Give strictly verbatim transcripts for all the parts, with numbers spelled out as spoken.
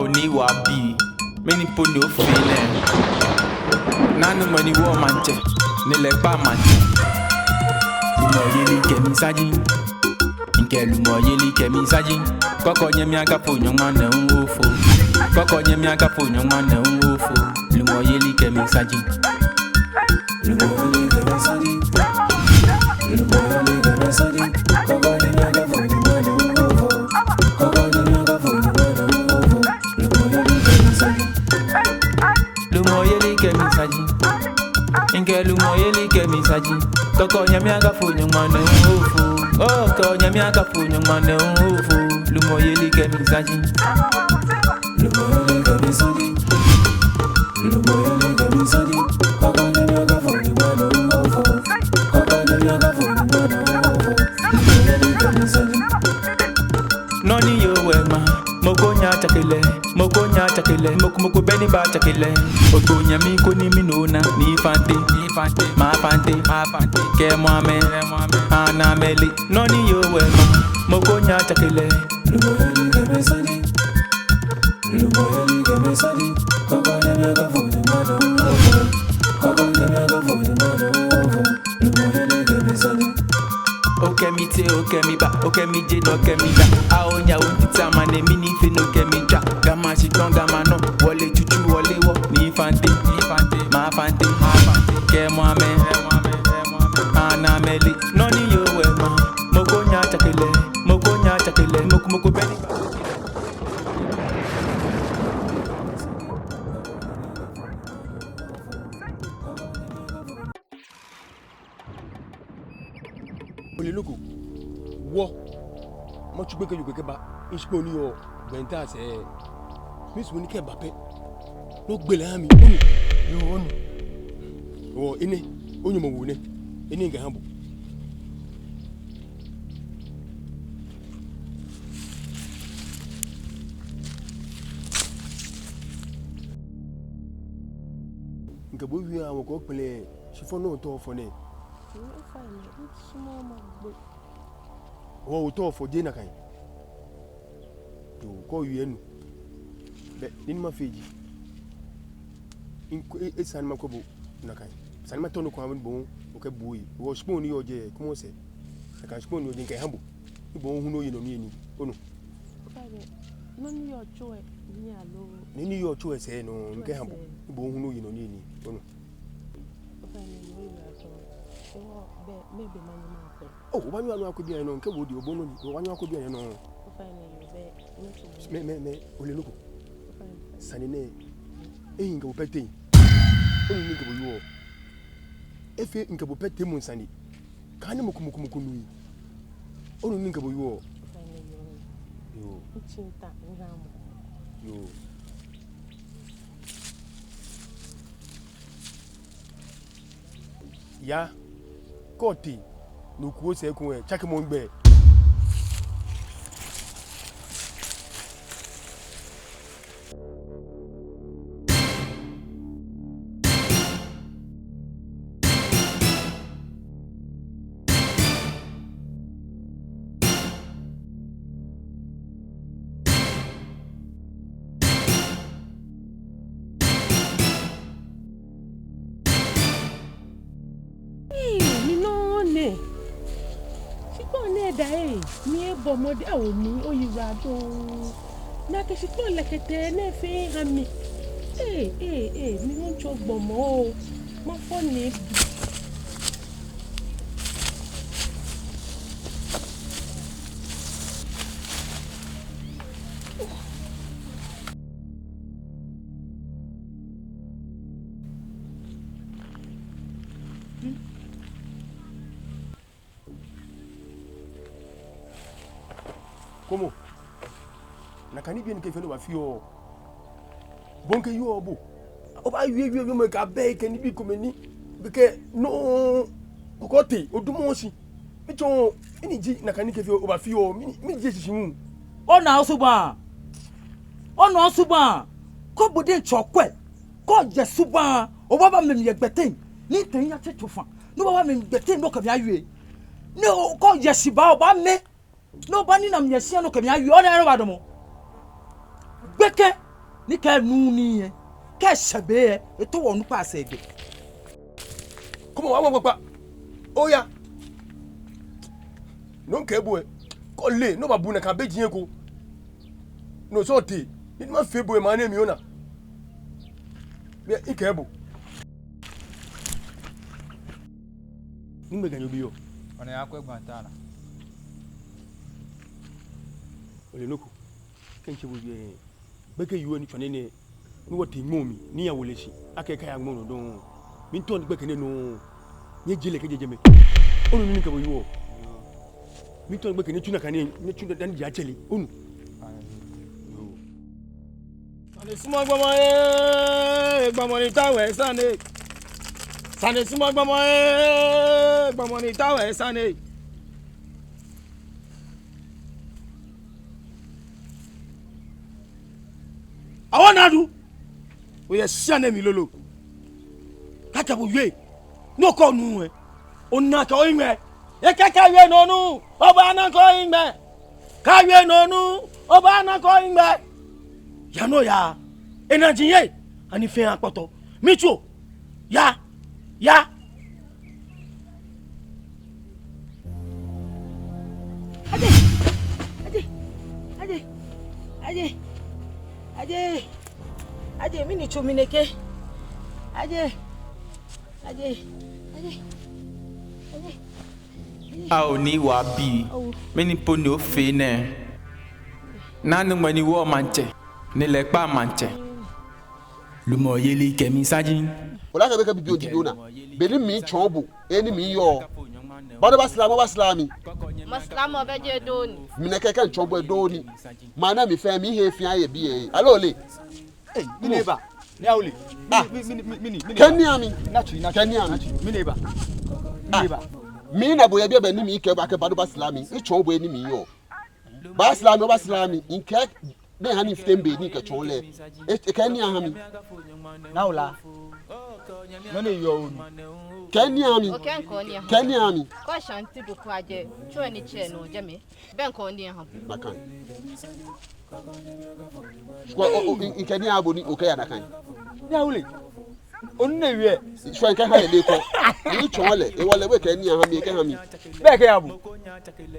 Oni wa bi, mɛni po ni ofee nɛɛ? Naanumɔ ni wɔ maŋtsɛ, ni lɛ kpa maŋtsɛ. Lumɔyeli kɛ misaji, mikɛɛ lumɔyeli kɛ misaji. Kɔkɔ nyɛmi akafo nyɔŋma nɛɛ hu ofo. Kɔkɔ nyɛmi akafo nyɔŋma nɛɛ hu ofo. Lumɔyeli kɛ misaji. Lumɔyeli kɛ misaji. Mikɛɛ lumɔyeli kɛ misaji. Kɔkɔ nyɛmi akafo nyɔŋma nɛɛ hu ofo. Kɔkɔ nyɛmi akafo nyɔŋma nɛɛ hu ofo. Lumɔyeli kɛ misaji. Nɔ ni yɔɔ wɛ ma, mɔ ko nyɛɛɛ atsake lɛ, mɔ ko nyɛɛɛ atsake lɛ, mɔ ko mɔ ko bɛ ni baatsake lɛ. Okpo nyɛmi ko ni minɔ naa, Nii Fante, Nii Fante, Maa Fante, Maa Fante, kɛ mɔ amɛ, ana amɛle. Nɔ ni yɔɔ wɛ ma, mɔ ko nyɛɛɛ atsake lɛ. Okɛ mi tee, okɛ mi ba, okɛ mi je, no okɛ mi da. Awo nya wo tita ma ne mi ni fe no okɛ mi ja. Ga ma shi tɔŋ ga ma nɔ, wɔle tsutsu wɔle wɔ. Nii Fante, Nii Fante, Maa Fante, Maa Fante, kɛ mɔ amɛ, ana amɛle. Nɔ ni yɔɔ wɛ ma, mɔ ko nyɛɛɛ atsake lɛ, mɔ ko nyɛɛɛ atsake lɛ, mɔ ko mɔ ko bɛ ni ba. Ole nɔ ko, wɔ, matsu gbekɛ yoo kɛkɛ ba, mishikpɔŋ ni yɔɔ gbɛnta sɛɛ. Misumɔɔ ni kɛ eba pɛ, no ogbele oha mi, onu? Yoo, onu. Wɔ, enɛ, onyɛmɔ wo nɛ, enɛ mikɛha bo. Mikɛ bo wie aahu kɔ kpɛlɛ, shi fɔ nɔ otɔ fɔ nɛ. Yoo, ofainɛ, misumɔɔ magbe. Wɔ otɔ fɔ jeee nakai. Yoo, kɔ wie nu. Bɛ, nii ni mafee ji, esa ni makɔ bo nakai. Esa ni matɔ nɔ ko aha bo ni bo hu okɛbue. Wɔ shikpɔŋ ni yɔɔ jɛi, kwɛmɔ sɛɛ. Nakai shikpɔŋ ni yɔɔ jɛi mikɛha bo. Ni bo hu ni oye nɔ niyenii, onu? Ofainɛ, nɔ ni yɔɔ tso lɛ, ni aloo? Nɔ ni yɔɔ tso lɛ sɛɛ nɔ, mikɛha bo. Ni bo hu ni oye nɔ niyenii, onu? Ofainɛ, yoo, yoo, asɔ. Wɔ, bɛ, mɛɛ be manyɛ makwɛ? Oo, obaanyɛ oya ni oyakwɛ bianɛ nɔŋŋ, mikɛ bo di obonu ni, obaanyɛ oyakwɛ bianɛ nɔŋŋ. Ofainɛ, yoo, bɛ, mɛɛ, mɛɛ, mɛɛ, ole nɔ ko. Ofainɛ. Sane nɛɛ, ehi mikɛ bo pɛ teŋ. Onu nɔ ni mikɛ bo wieɔ? Efee mikɛ bo pɛ teŋ mɔ sane. Kaahã ni mɔ ko mɔ ko mɔ ko nuuu. Onu nɔ ni mikɛ bo wieɔ? Yoo. Yoo. Yaa, kɛ otee nɔ ko sɛɛ ekoŋŋ lɛ, tsakemɔ migbɛi. Ee, mi nɔ nɛ. Shikpɔŋ nɛɛ da ee, mi ebɔ mɔdɛŋ awo mi oyiwaladɔŋŋ. Nakai shikpɔŋ lɛkɛtɛɛ nɛɛ fɛɛ ha mi. Ee, ee, ee, mi nɔ tsɔ gbɔmɔ oo. Mafɔ ni. Kwɛmɔ. Nakai nibii nɛɛ kɛ fɛɛ ni obaafee. Bo ŋkɛɛ yoo bo. Obaawie wie wiemɔ kɛ abɛi kɛ nibii komɛi ni. Bɛ kɛ nɔ ko kɛ otee, odumɔ shi. Mitsɔɔ, mɛni ji nakai ni kɛ fɛɛ obaafee, mɛni, mɛni ji eshishi hu? Ona osubaŋ. Ona osubaŋ. Kɛ bo diɛŋtsɛ okwɛ. Kɛ oyɛ subaŋ, obaaba mimli yɛ gbɛteŋ. Ni tee yatsɛ tsofa. Ni obaaba mimli gbɛteŋ ni okɛ mi awie. Ni o, kɛ oyɛ shibaa obaamɛ. Ni oba ni ona mi yɛ shia ni okɛ mi awie. Ona nɔ ni obaadamɔ. Gbekɛ. Ni kɛ nuu ni yɛ, kɛ shɛ be yɛ, eto wɔ nukpa sɛɛ gbɛ. Kɔmɔ wa mɔ kpakpa. Oya. No kɛ bo ɛ. Kɔ lɛ, no ba bu na ka be jiɛ ko. No sɔ te. Ni ma fe bo ɛ ma ne mi ona. Be i kɛ bo. Ni mɛ ganyo bi yo. Ona ya ko gbanta na. Ole noko. Kɛ ntsɛ bo bi ɛ. Gbɛkɛ yoo ni tsɔne nɛ, ni wɔtee ŋmɔ mli, ni ya wole shi, akɛ kaya ŋmɔ nɔ dɔŋŋ. Miitao ni gbɛkɛ nɛɛ nɔ, nyɛje lɛ kɛjɛ jɛmɛ. Onu nɔ ni mikɛɔ bo yoo. Miitao ni gbɛkɛ nɛɛ tsu nakai nɛɛ, nyɛtsu dani ja tsɛre. Onu. Sane sumɔɔ gbɔmɔ ee, gbɔmɔ ni taoɔ sane. Sane sumɔɔ gbɔmɔ ee, gbɔmɔ ni taoɔ sane. Awo Nadu, oyɛ shia nɛɛ mli lolo. Kaka bo wie, nɔ ko nu ɛ, ona ko iŋmɛ. Ekaka wie nɔ nu, obaana ko iŋmɛ. Ka wie nɔ nu, obaana ko iŋmɛ. Ya nɔ ya, ena ji ye, ani fɛɛ akpɔtɔ. Mitsuo, ya, ya. Aje, aje, aje, aje, aje, aje, mɛni tsu mi nɛkɛ. Aje, aje, aje, aje. Ao ni wa bi, mɛni po ni ofee nɛ? Nanu mɛni wɔ maŋtsɛ, ni lɛ kpa maŋtsɛ. Lumɔyeli kɛ mi saji. Ola kɛ be kɛ bibioo ji bibioo na. Be ni mitsɔɔ bo, he ni miyɔɔ. Bado ba sila mi, oba sila mi. Masila mɔ bɛ je doni. Mi nɛkɛ kɛ ntsɔɔ bo doni. Maŋ nɛɛ mli fɛɛ mihe fɛɛ yɛ biɛ. Aloo ole. Ei, mi neighbor. Ni awo lɛ. Ah. Mi, mi, mi, mi, mi, mi neighbor. Kɛ ni ami. Natsui, natsui. Kɛ ni ami. Natsui. Mi neighbor. Mi neighbor. Mina bo yɛ biɛ be ni mikɛɛ bo akɛ bado ba sila mi. Mitsɔɔ bo he ni miyɔɔ. Ba sila mi, oba sila mi. Mikɛɛ nɛɛ hani fite be ni mikɛtsɔɔ lɛ. E, ekɛɛ ni aha mi. Naa ola. Nɔ ni yɔɔ onu. Kɛɛ ni aha mi. Okɛɛ mikɛɛ ni aha mi. Kɛɛ ni aha mi. Kɔ shanti du kɔ ajɛ. Tsɔ ni tsɛ no jɛ mi. Bɛ mikɛɛ ni aha mi. Nakai. Kɔ, o, o, mi, mikɛɛ ni aha bo ni okɛya nakai. Ni awo lɛ. Onu nɛ wie. Shwɛ kɛha lɛ lɛ ko. Mitsɔɔ lɛ, ewɔ lɛ we kɛ ni aha mi, kɛha mi. Bɛ kɛha bo.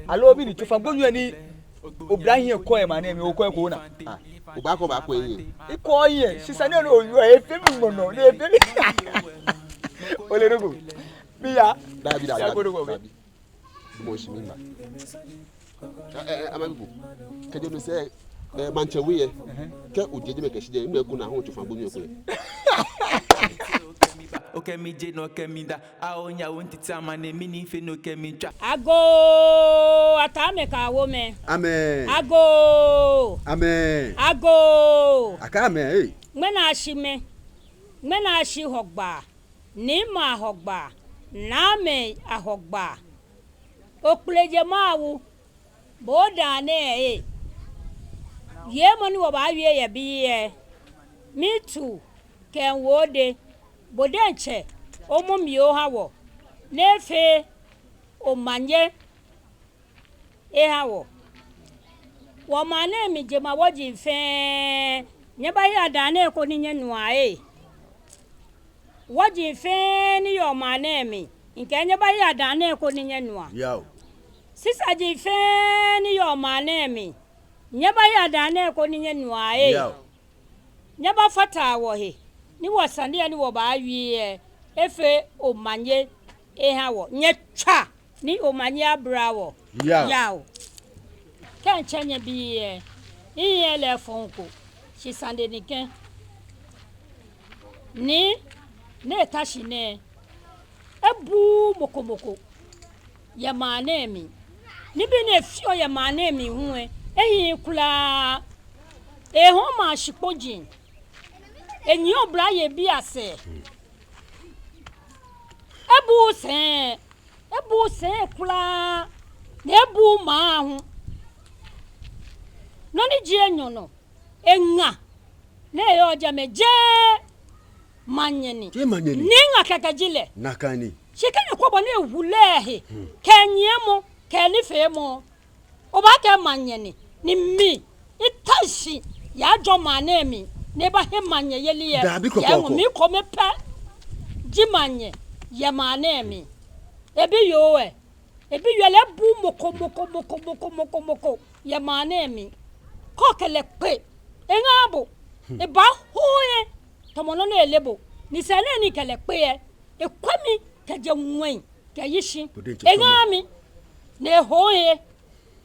Aloo bi ni tsofa gbonyo ni obra hiɛ ko yɛ maŋ nɛɛ mli, okɔ eko na. Ah, oba ko ba ko yɛ. Ikɔ yɛ, sisa ni onu yɛ, efee mi mɔnɔ, ni efee mi. Ole noko. Miya. Dabi, dabi, dabi. Mɔ shi mi ba. Eh, eh, ama bi bo. Kɛjɛ no sɛɛ, eh, maŋtsɛ we yɛ. Kɛ ojɛ jɛmɛ kɛ shi jɛ, mɛ ko na ho tsofa gbonyo ko yɛ. Okɛ mi je nɔ kɛ mi da. Ao nya wo ntiti ama ne mi ni fe no kɛ mi tswa. Agoo, ataa mɛ ka wo mɛ. Amɛɛ. Agoo. Amɛɛ. Agoo. Akaa amɛɛ, eh. Ŋmɛnɛ ashi mɛ. Ŋmɛnɛ ashi Hɔgbaa. Niimɛi a-Hɔgbaa, Naamɛi a-Hɔgbaa, Okpleje Mawu, bo odaa nɛɛ ee. Wiemɔ ni wɔbaawie yɛ biɛ lɛ, miitu kɛwo odɛŋ, bo diɛŋtsɛ omɔ mli oha wɔ, ni efee omanye eha wɔ. Wɔmaŋ nɛɛ mli jemawɔji fɛɛ, nyɛbayi adaa nɛɛ ko ni nyɛnua ee. Wɔji fɛɛ ni yɔɔ maŋ nɛɛ mli, mikɛɛ nyɛbayi adaa nɛɛ ko ni nyɛnua. Yao. Sisaji fɛɛ ni yɔɔ maŋ nɛɛ mli, nyɛbayi adaa nɛɛ ko ni nyɛnua ee. Yao. Nyɛbafata wɔhe, ni wɔsane lɛ ni wɔbaawie lɛ, efee omanye eha wɔ. Nyɛtswa ni omanye abla wɔ. Yao. Yao. Kɛ mitsɛ nyɛ biɛ lɛ, mihiɛ lɛ efɔŋ ko, shi sane ni kɛ. Nii ni eta shi nɛɛ, ebuuu mɔ ko mɔ ko yɛ maŋ nɛɛ mli. Nibii ni efeɔ yɛ maŋ nɛɛ mli hu lɛ, ehiii kwraa. Ehɔɔ maŋ shikpɔji. Enyiɛ oblayei bii asɛɛ. Ebuuu sɛi, ebuuu sɛi kwraa, ni ebuuu maŋ hu. Nɔ ni ji enyɔ nɔ, eŋa ni eyɔɔ jɛmɛ jeee manyɛ ni. Jeee manyɛ ni. Ni eŋa kɛkɛ ji lɛ. Nakai ni. Shi kɛ nyɛkwɛ bɔ ni ewu lɛ he, hmm, kɛ nyiɛmɔ, kɛ nifeemɔ, obaakɛɛ manyɛ ni, ni mi, mita shi yajɔ maŋ nɛɛ mli. ni ebahe maŋnyɛyeli lɛ. Dabi kɔkɔɔkɔ. Yɛ ŋu mi kome pɛ ji maŋnyɛ yɛ maŋ nɛɛ mli. Ebiyoo lɛ, ebiyoo lɛ ebuuu mɔ ko, mɔ ko, mɔ ko yɛ maŋ nɛɛ mli. Kɛ okɛ lɛ kpe, eŋaaa bo. Ebaaho ohe tamɔ nɔ ni ele bo. Ni sɛɛ nɛɛ ni ekɛ lɛ kpe lɛ, ekwɛ mi kɛjɛ ŋwɛi kɛyashi. Eŋaaa mi. Ni eho ohe.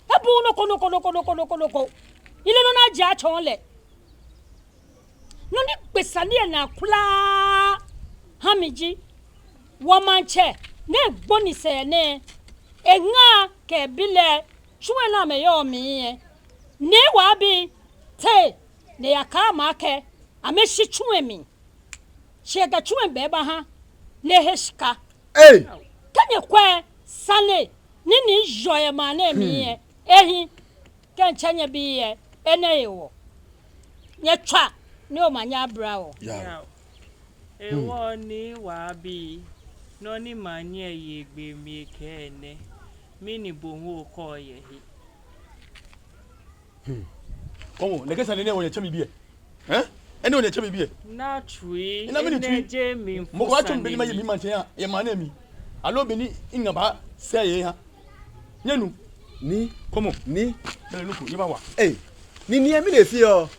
Ebuuu nɔ ko, nɔ ko, nɔ ko, nɔ ko, nɔ ko, nɔ ko. Ile nɔ ni ajɛ atsɔɔ lɛ. Nɔ ni gbe sane lɛ naa kwraa ha mi ji, wɔmaŋtsɛ ni egbo ni sɛɛ nɛɛ, eŋa kɛ ebi lɛ, tsu lɛ ni amɛyɔɔ mli lɛ, Nii Waabi tee ni eyakɛɛ amɛ akɛ amɛshi tsu lɛ mli. Shi ekɛ tsu lɛ bɛ baha ni ehe shika. Ei! Kɛ nyɛkwɛ sane ni ni yɔɔ yɛ maŋ nɛɛ mli lɛ, ehi. Kɛ mitsɛ nyɛbii lɛ, enɛ hewɔ nyɛtswa ni omanye abla wɔ. Yao. Yao. Hewɔ Nii Waabi, nɔ ni maŋnyɛ lɛ ye gbɛ mli kɛɛ nɛ, mɛni bo hu okɛɔ yɛ he? Kɔmɔ, nɛkɛ sane nɛɛ wɔnyɛ tsɛ mi biɛ. Ɛɛ? Enɛ wɔnyɛ tsɛ mi biɛ. Naa tsui, ena mɛni tsui? Enɛ jeee mi fu sane ni. Mɔ ko baatsɔɔ mi bɔ ni maye mi maŋtsɛ yɛ maŋ nɛɛ mli. Aloo bɔ ni miŋa baasɛɛ yɛ ha. Nyɛnu? Nii. Kɔmɔ. Nii. Bɛlɛ nuko, nyɛbawa. Ei. Nii, Nii, mɛni efeɔ?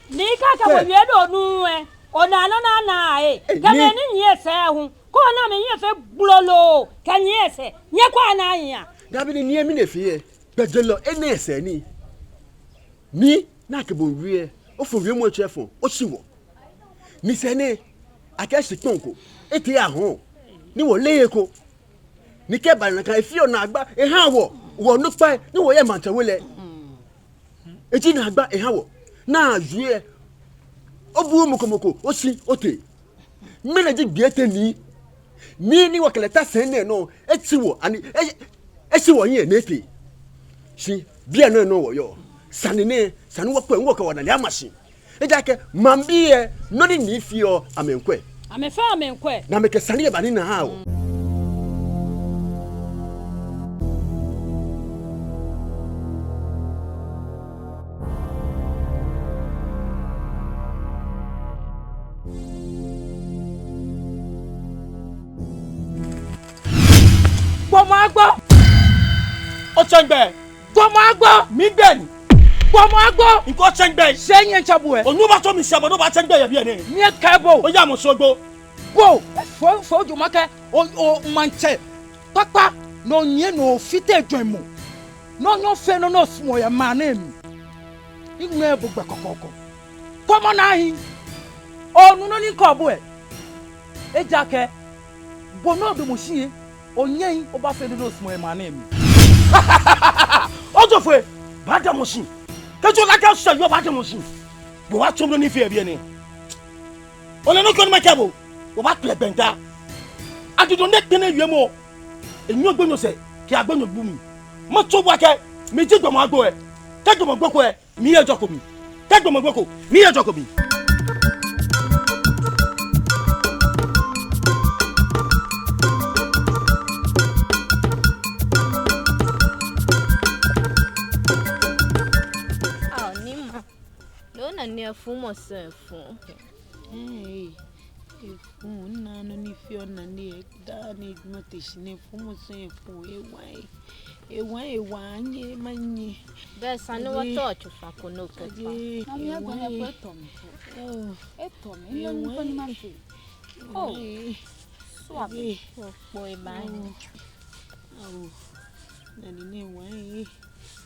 Nii, kɛ akɛ bo wie do nu lɛ, onaa nɔ ni anaa lɛ. Ei, kɛ mɛi ni nyiɛ sɛɛ hu, kɛ ona amɛnyiɛ fɛɛ gblolo kɛ nyiɛ sɛɛ, nyɛkwɛa ni anyɛ. Dabi, Nii, Nii, mɛni efeɔ? Gbɛjelɔ, enɛ sɛɛ ni. Nii, ni akɛ bo wie lɛ, ofo wiemɔ lɛ tsɔ efɔ, oshi wɔ. Ni sɛɛ nɛɛ, akɛ shikpɔŋ ko etee ahɔɔ, ni wɔleee eko. Ni kɛ eba nakai efeɔ naagba ehaa wɔ, wɔ onukpai ni wɔyɛ maŋtsɛ we lɛ. Eji naagba ehaa wɔ. Naa yue, obuuu mɔ ko mɔ ko, oshi otee. Mɛni ji gbi etɛ Nii? Nii ni wɔkɛ lɛ ta sɛi nɛɛ nɔ, etsi wɔ, ani, e, etsi wɔhiɛ ni etee. Shi biɛ nɔ nɔ wɔyɔɔ. Sane nɛɛ, sane wɔkpɛ, wɔkɛ wɔnane ama shi. Ejaakɛ maŋbii lɛ, nɔ ni Nii feɔ, amɛmiikwɛ. Amɛ fɛɛ amɛmiikwɛ. Ni amɛkɛ sane lɛ banina ha wɔ. Gbɔmɔ agbo! Otsɛŋ gbɛ! Gbɔmɔ agbo! Migbɛi ni. Gbɔmɔ agbo! Ŋkɛɛ otsɛŋ gbɛ. Shi nyɛtsɛ bo lɛ? Onu ba to mi shi aba no ba tsɛŋ gbɛ yɛ biɛ nɛɛ. Nyɛkɛ bo. Oya mɔ sogbo. Bo, fo, fo juma kɛ, o, o, maŋtsɛ kpakpa, nɔ nyɛ nɔ fite jɔɔmɔ. Nɔ nyɔ fɛɛ nɔ nɔ sumɔɔ yɛ maŋ nɛɛ mli. Miŋmɛɛ bo gbɛ kɔkɔɔkɔ. Kɔmɔ naa hi. Onu nɔ ni ŋkɛɔ bo lɛ? Ejaakɛ bo nɔ damɔ shi lɛ, onyɛŋ obaafee nɔ nɔ sumɔɔ yɛ maŋ nɛɛ mli. Ojɔfoi, baadamɔ shi. Kɛji ole akɛ oshɛ yoo, baadamɔ shi. Bo wa tsɔmɔ nɔ ni feɔ yɛ biɛ nɛɛ. Ole nɔ ko ni makɛɛ bo, obaakpɛlɛ gbɛnta. Adido nɛɛ kpɛnɛ wiemɔ. Enyɔ gbonyo sɛɛ, kɛ agbonyo gbu mli. Matsɔɔ bo akɛ, miji gbɔmɔ agbo lɛ. Kɛ gbɔmɔ gbo ko lɛ, mihe jɔko mli. Kɛ gbɔmɔ gbo ko, mihe jɔko mli. Ao, Nii Ma. Loo nane lɛ fumɔ sɛɛ fɔ. Ee, efɔ, ona nɔ ni feɔ nane lɛ, daa ni mate shi nɛɛ fumɔ sɛɛ fɔ, ewa ee. Ewa, ewa, nyɛ, manyɛ. Bɛ sane ni wɔtɔ tsofa ko nɔ kɛ pa. Mami, ewa, ewa, ewa. Oh. Etɔ mi, ewa, ewa, ewa. Oh. Suabe. Okpɔ eba. Oh. Ao. Nane nɛɛ ewa ee.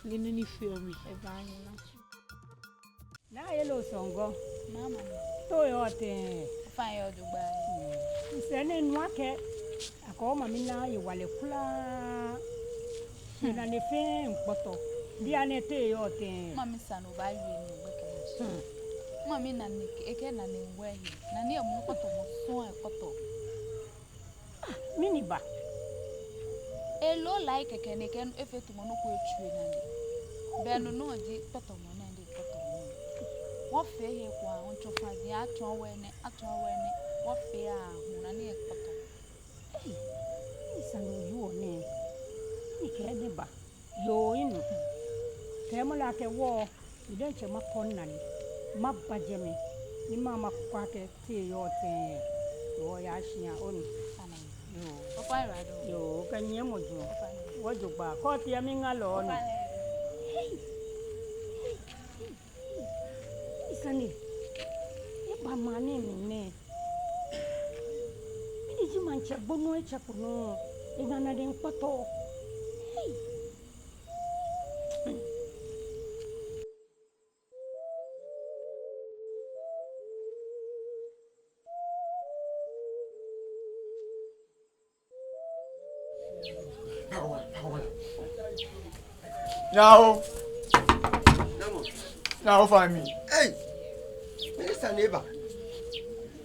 Ole nɔ ni feɔ mi. Eba nyɛ na. Naa Yellow Sɔŋgɔ. Mama. Te oyɔɔ tɛŋŋ? Ofainɛ, oyɛ jogbaŋŋ. Nsɛɛ nɛɛ minu akɛ akɛ omami naa hewalɛ kwraa. Enane fɛɛ miikpɔtɔ. Bianɛ te eyɔɔ tɛŋŋ? Mami, sane ni obaawie nɛɛ, ogbɛkɛ ma shi. Hmm. Mami, nane, ekɛɛ nane ŋwɛ he. Nane lɛ mɔ kpɔtɔɔ, mɔ sɔŋŋ ekpɔtɔɔ. Ah, mɛni ba? Eloo lai kɛkɛ ni ekɛɛ efee tamɔ nɔ ko etsui enane. Bɛ no nɔŋŋ ji kpɔtɔmɔ nɛɛ, nɛɛ ji kpɔtɔmɔ nɛɛ. Wɔfee he kwa, ŋtsɔ fã ji atsɔ wɛ nɛ, atsɔ wɛ nɛ. Wɔfee aahu nane lɛ kpɔtɔ. Ei, mɛni sane oyɔɔ nɛɛ? Ni kɛ ni ba. Yoo, minu. Kɛɛmɔ lɛ akɛ wɔ, mi diɛŋtsɛ makɔ minane, maba jɛmɛ, Ni mama kɔkɔ akɛ te yɔɔ tɛŋŋ. Yɔɔ ya shia, onu. Yoo. Yoo, kɛ nyiɛmɔ jio. Wɔ jogbaŋŋ. Kɔ ti ya mi ŋa lɔ, onu. Hei. Hei. Hei. Sane. Eba maŋ nɛɛ mli nɛɛ. Mɛni ji maŋtsɛ gbonɔ etsɛ kpo nɔ. Eŋa naa diɛŋtsɛ kpɔtɔ. Hei. Nyɛhaa oo. Nyɛhaa oo, ofainɛ. Ei! Mɛni sane eba?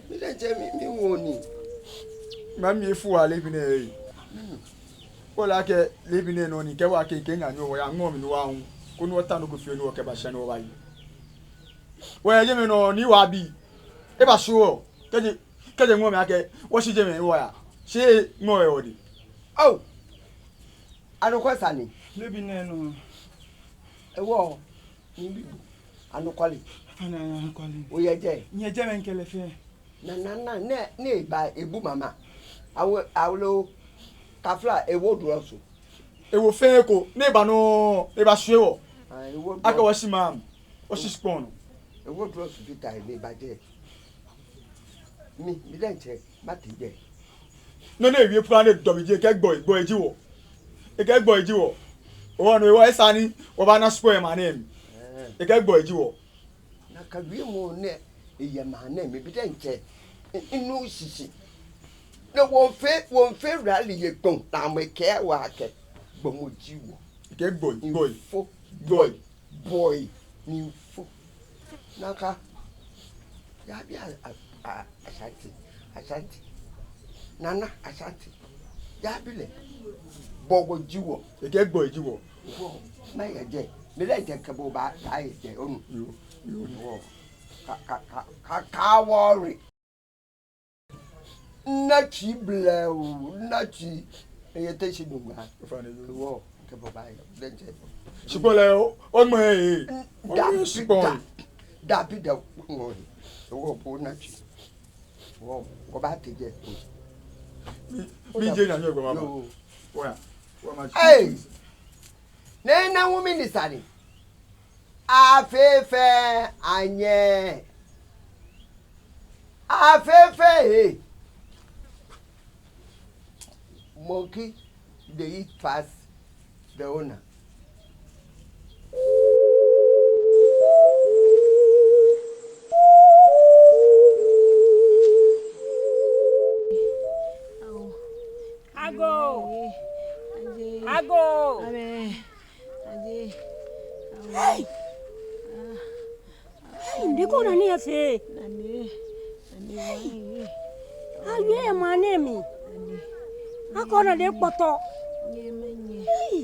Mi diɛŋtsɛ mi, miwo nii. Mami efu wa leebi nɛɛ, ei. Ole akɛ leebi nɛɛ nɔ ni kɛ wɔkɛ kɛ nyanyɔ wɔya ŋɔɔ mli ni wɔhu. Koni wɔta nɔ ko fioo ni wɔkɛba shia ni wɔbaye. Wɔyɛ jɛmɛ nɔ ni wɔbi. Eba shwɛ. Kɛjɛ, kɛjɛ ŋɔɔ mli akɛ wɔshi jɛmɛ ni wɔya. Shi ŋɔɔ yɛ wɔdɛŋ. Ao! Anɔkwa sane. Leebi nɛɛ nɔ. Ewɔ. Mibi bo. Anɔkwale. Ana, anɔkwale. Oyɛ jɛi? Miyɛ jɛmɛ mikɛ lɛ fɛɛ. Na, na, na, nɛ, nɛ eba ebu mama. Awo, awolo, kafla, ewo drɔso. Ewo fɛɛ eko, ni eba nɔ, eba shwie wɔ. Ah, ewo drɔ- Akɛ wɔshi maŋ, wɔshi shikpɔŋ nɔ. Ewo drɔso fita ni eba jɛi. Mi, mi diɛŋtsɛ, mate jɛi. Nɔ ni ewie pura ni edɔ mi ji, ekɛɛ gbɔi, gbɔi ji wɔ. Ekɛɛ gbɔi ji wɔ. Wɔ nɔ, wɔ esa ni wɔbana shikpɔŋ yɛ maŋ nɛɛ mli. Eh. Ekɛɛ gbɔi ji wɔ. Nakai wiemɔ nɛɛ eyɛ maŋ nɛɛ mli, mi diɛŋtsɛ, mi, minu shishi. Ni wɔfee, wɔfee rally yɛ gbɔŋ, ni amɛkɛɛ wɔ akɛ gbɔmɔ ji wɔ. Ekɛɛ gbɔi, gbɔi. Info, gbɔi. Gbɔi, ni info. Nakai. Yabi a, a, a, Ashanti, Ashanti. Nana Ashanti. Yabi lɛ. Gbɔmɔ ji wɔ. Ekɛɛ gbɔi ji wɔ. Wɔ, maya jɛi. Mi diɛŋtsɛ kɛ bo baa, baaya jɛi, onu. Yoo, yoo. Wɔ. Ka, ka, ka, ka, ka worry. Natsi blɛoo, Natsi. Eyɛ Teshie Nungua. Ofainɛ yoo. Wɔ, kɛ bo baaya, diɛŋtsɛ. Shikpɔŋ lɛ oo, oŋmɛ ee. Dabi, shikpɔŋ da, ee. Dabi da, ŋɔ ee. Wɔ, bo Natsi. Wɔ, wɔbaate jɛi. Mi, mi je nyanyɔ gbɛ mama. Yoo. Wɔya, wɔma. Ei! Nɛɛ na wu mi ni sane. Afefe anyɛ. Afefe he. Monkey dey eat pass the owner. Agoo. Agoo. Amɛ. Hey! Hey, nde ko nani efee? Awie yɛ maŋ nɛɛ mli. Akɛ ona diɛŋtsɛ kpɔtɔ. Hey!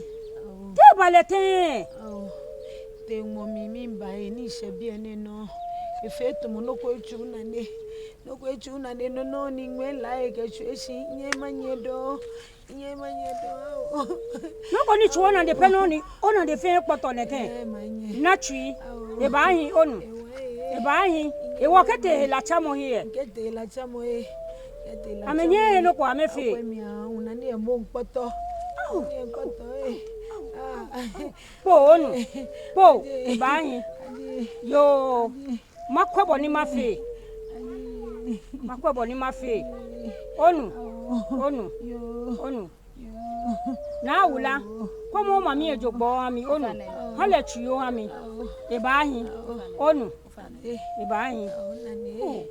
Te eba lɛ tɛŋŋ? Te ŋmɔ mli miba ee, ni mishɛ biɛ nɛɛ nɔ. Efee tamɔ nɔ ko etsu minane. Nɔ ko etsu minane nɔ nɔ ni ŋwɛi lɛ ekɛtsu eshi. Nyɛ manyɛ dɔŋŋ. Nyɛ manyɛ dɔŋŋ. Nɔ ko ni tsu onane pɛ nɔ ni, onane fɛɛ kpɔtɔ nɛkɛ. Nyɛ manyɛ. Natsi. Ao. Ebaahi, onu. Ewa ee. Ebaahi. Ewɔ kɛtee helatsamɔ he. Kɛtee helatsamɔ he. Kɛtee helatsamɔ he. Amɛnyɛɛɛ he nɔ ko amɛfee. Akwɛ mi aa, minane emɔ kpɔtɔ. Ao. Minane kpɔtɔ ee. Ah. Kpoo, onu. Kpoo. Ebaahi. Yoo. Makwɛ bɔ ni mafee. Makwɛ bɔ ni mafee. Onu. Onu. Onu. Naa Awula. Kwɛmɔ omami lɛ jogbaŋŋ oha mi, onu. Ha lɛ tsui oha mi. Ebaahi. Onu. Ebaahi. Kpoo.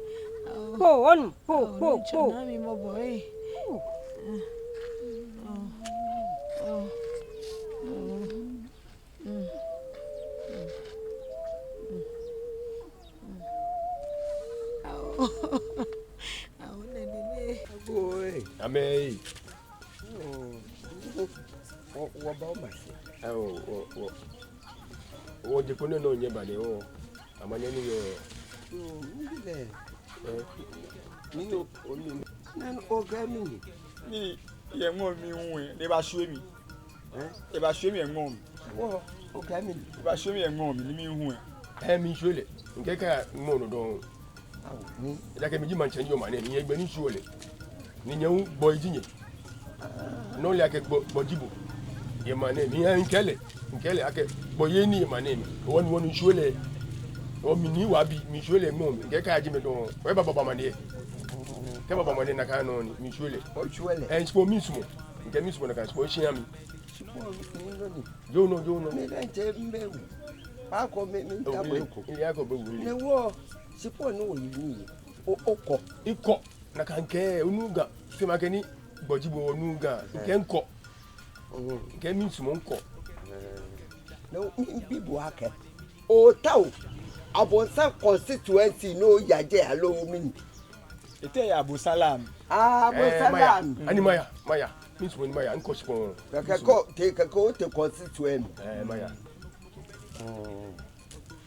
Kpoo, onu. Kpoo, kpoo, kpoo. Agoo ee. Amɛ ee. Wɔ, wɔba omanye. Ao, wɔ, wɔ, wɔje kpo nɛɛ nɔ nyɛba nɛɛ, wɔ. Amanye ni yɔɔ. Yoo, mibi lɛ. Ee. Minu, onu. Nɛɛ, okɛɛ mi. Miyɛ ŋmɔ mli mihu ee, ni ebashwie mi. Ee? Ebashwie mi yɛ ŋmɔ mli. Wɔ, okɛɛ mi. Ebashwie mi yɛ ŋmɔ mli ni mihu ee. Ee, mishwie lɛ. Mikɛɛ kɛ ŋmɔ nɔ dɔŋŋ. Ejaakɛ mi ji maŋtsɛ ni yɔɔ maŋ nɛɛ mli, nyɛ gbɛ ni misuɔ lɛ. Ni nyɛ hu gbɔi ji nyɛ. Nɔ ole akɛ gbɔ, gbɔ ji bo yɛ maŋ nɛɛ mli, mikɛɛ lɛ, mikɛɛ lɛ akɛ gbɔi yɛ ni yɛ maŋ nɛɛ mli. Wɔ ni, wɔ ni misuɔ lɛ. Wɔ mi ni wa bi, misuɔ lɛ mɔ mi. Kɛ ka ji mi dɔŋŋ. Wɔ ba ba ba maŋ nɛɛ. Kɛ ba ba maŋ nɛɛ nakai nɔ ni misuɔ lɛ. Osuɔ lɛ. Ɛɛ, shikpɔŋ misumɔɔ. Mikɛɛ misumɔɔ nakai shikpɔŋ shia mi. Shikpɔŋ mi nɔ ni. Yoo nɔ, yoo nɔ. Mi lɛ ntsɛ mbɛ wu. Ba ko mi, mi ta bo. Yoo ko. Iya ko bɛ wu. Ni wɔ, shikpɔŋ ni wɔ yi ni. O, okɔ. Ikɔ. Nakai mikɛɛ, onuuu Ga. Shi makɛɛ ni gbɔ ji bo onuuu Ga. Mikɛɛ mikɔ. Mikɛɛ misumɔɔ mikɔ. No, mibi bo akɛ, ootao Abonsam constituency ni oyaje aloo mɛni? Etee yɛ Abonsam. Abonsam. Ani maya, maya. Misumɔɔ ni maya, mikɔ shikpɔŋ. Kɛkɛ ko, te, kɛkɛ ko te constituency. Ɛɛ, maya.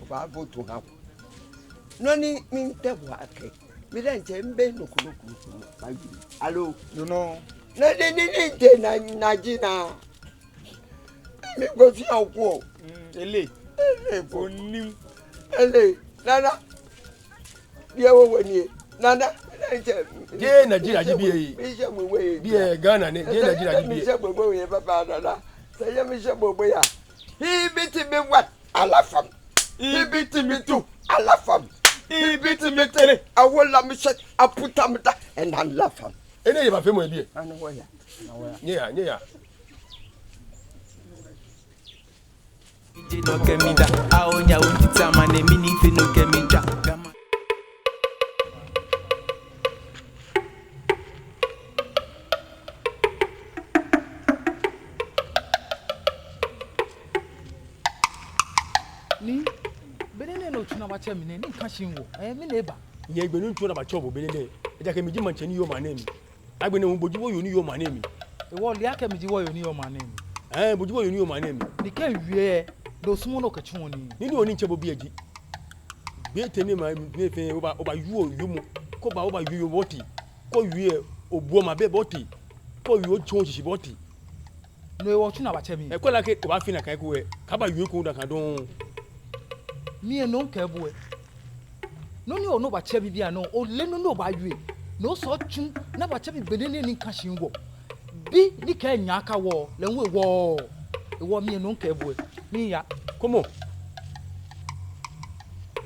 Oba vote ha. Nɔ ni mite bo akɛ, mi lɛ ntsɛ mbɛ nɔ ko nɔ ko nɔ ko nɔ. Aloo? No nɔ. Nɔ ni, ni, ni nte na, na ji na. Mi ko fi awo ko. Ele. Ele ko. Onim. Ele. Nana. Biɛ wɔ wɔ ni. Nana. Nana ntsɛ. Jeee Nigeria ji biɛ. Biɛ wɔ wɔ. Biɛ Ghana nɛ. Jeee Nigeria ji biɛ. Miishɛɛ gbogbo yɛ papa nana. Sɛ yɛ miishɛɛ gbogbo ya. Hii biti mi wa. Ala fam. Hii biti mi tu. Ala fam. Hii biti mi tele. Awo la miishɛɛ. Aputa mi ta. Ena ala fam. Enɛ yɛ ba fɛɛ mɔ yɛ biɛ. Nyɛya, nyɛya. Ni, be nɛɛ nɔ ni otsu ni obatsɛ mi nɛɛ, ni mikã shi miwo. Ɛɛ, mɛni eba? Nyɛ gbɛ ni mitsu ni abatsɛ bo be nɛɛ nɛɛ. Ejaakɛ mi ji maŋtsɛ ni yɔɔ maŋ nɛɛ mli. Agbɛnɛ hu bo ji wɔyoo ni yɔɔ maŋ nɛɛ mli. Ewɔ, ole akɛ mi ji wɔyoo ni yɔɔ maŋ nɛɛ mli. Ɛɛ, bo ji wɔyoo ni yɔɔ maŋ nɛɛ mli. Ni kɛ miwie, no osumɔɔ ni okɛtsu nii. Nɔ ni mitsɛ bo biɛ ji, gbɛ tɛ ni ma, mɛi fɛɛ, oba, obawie owiemɔ. Kɛ oba, obawie owiemɔ bɔ tɛŋŋ. Kɛ owie, obuɔ ma bɛ bɔ tɛŋŋ. Kɛ owie otsɔɔ shishi bɔ tɛŋŋ. No hewɔ otsu ni obatsɛ mi. Ɛɛ, kɛ ole akɛ obaafee nakai eko lɛ, kaabawie eko daa kaa dɔŋŋ. Mi lɛ no mikɛɛ bo lɛ. Nɔ ni hewɔ ni obatsɛ mi bianɛ, ole nɔ ni obaawie. No sɔɔ otsu ni obatsɛ mi be nɛɛ nɛɛ ni mikã shi miwo. Bi ni kɛ nyɛ aka wɔ, lɛ hu ewɔ. Ewɔ, mi lɛ no mikɛɛ bo lɛ. Miiya. Kwɛmɔ.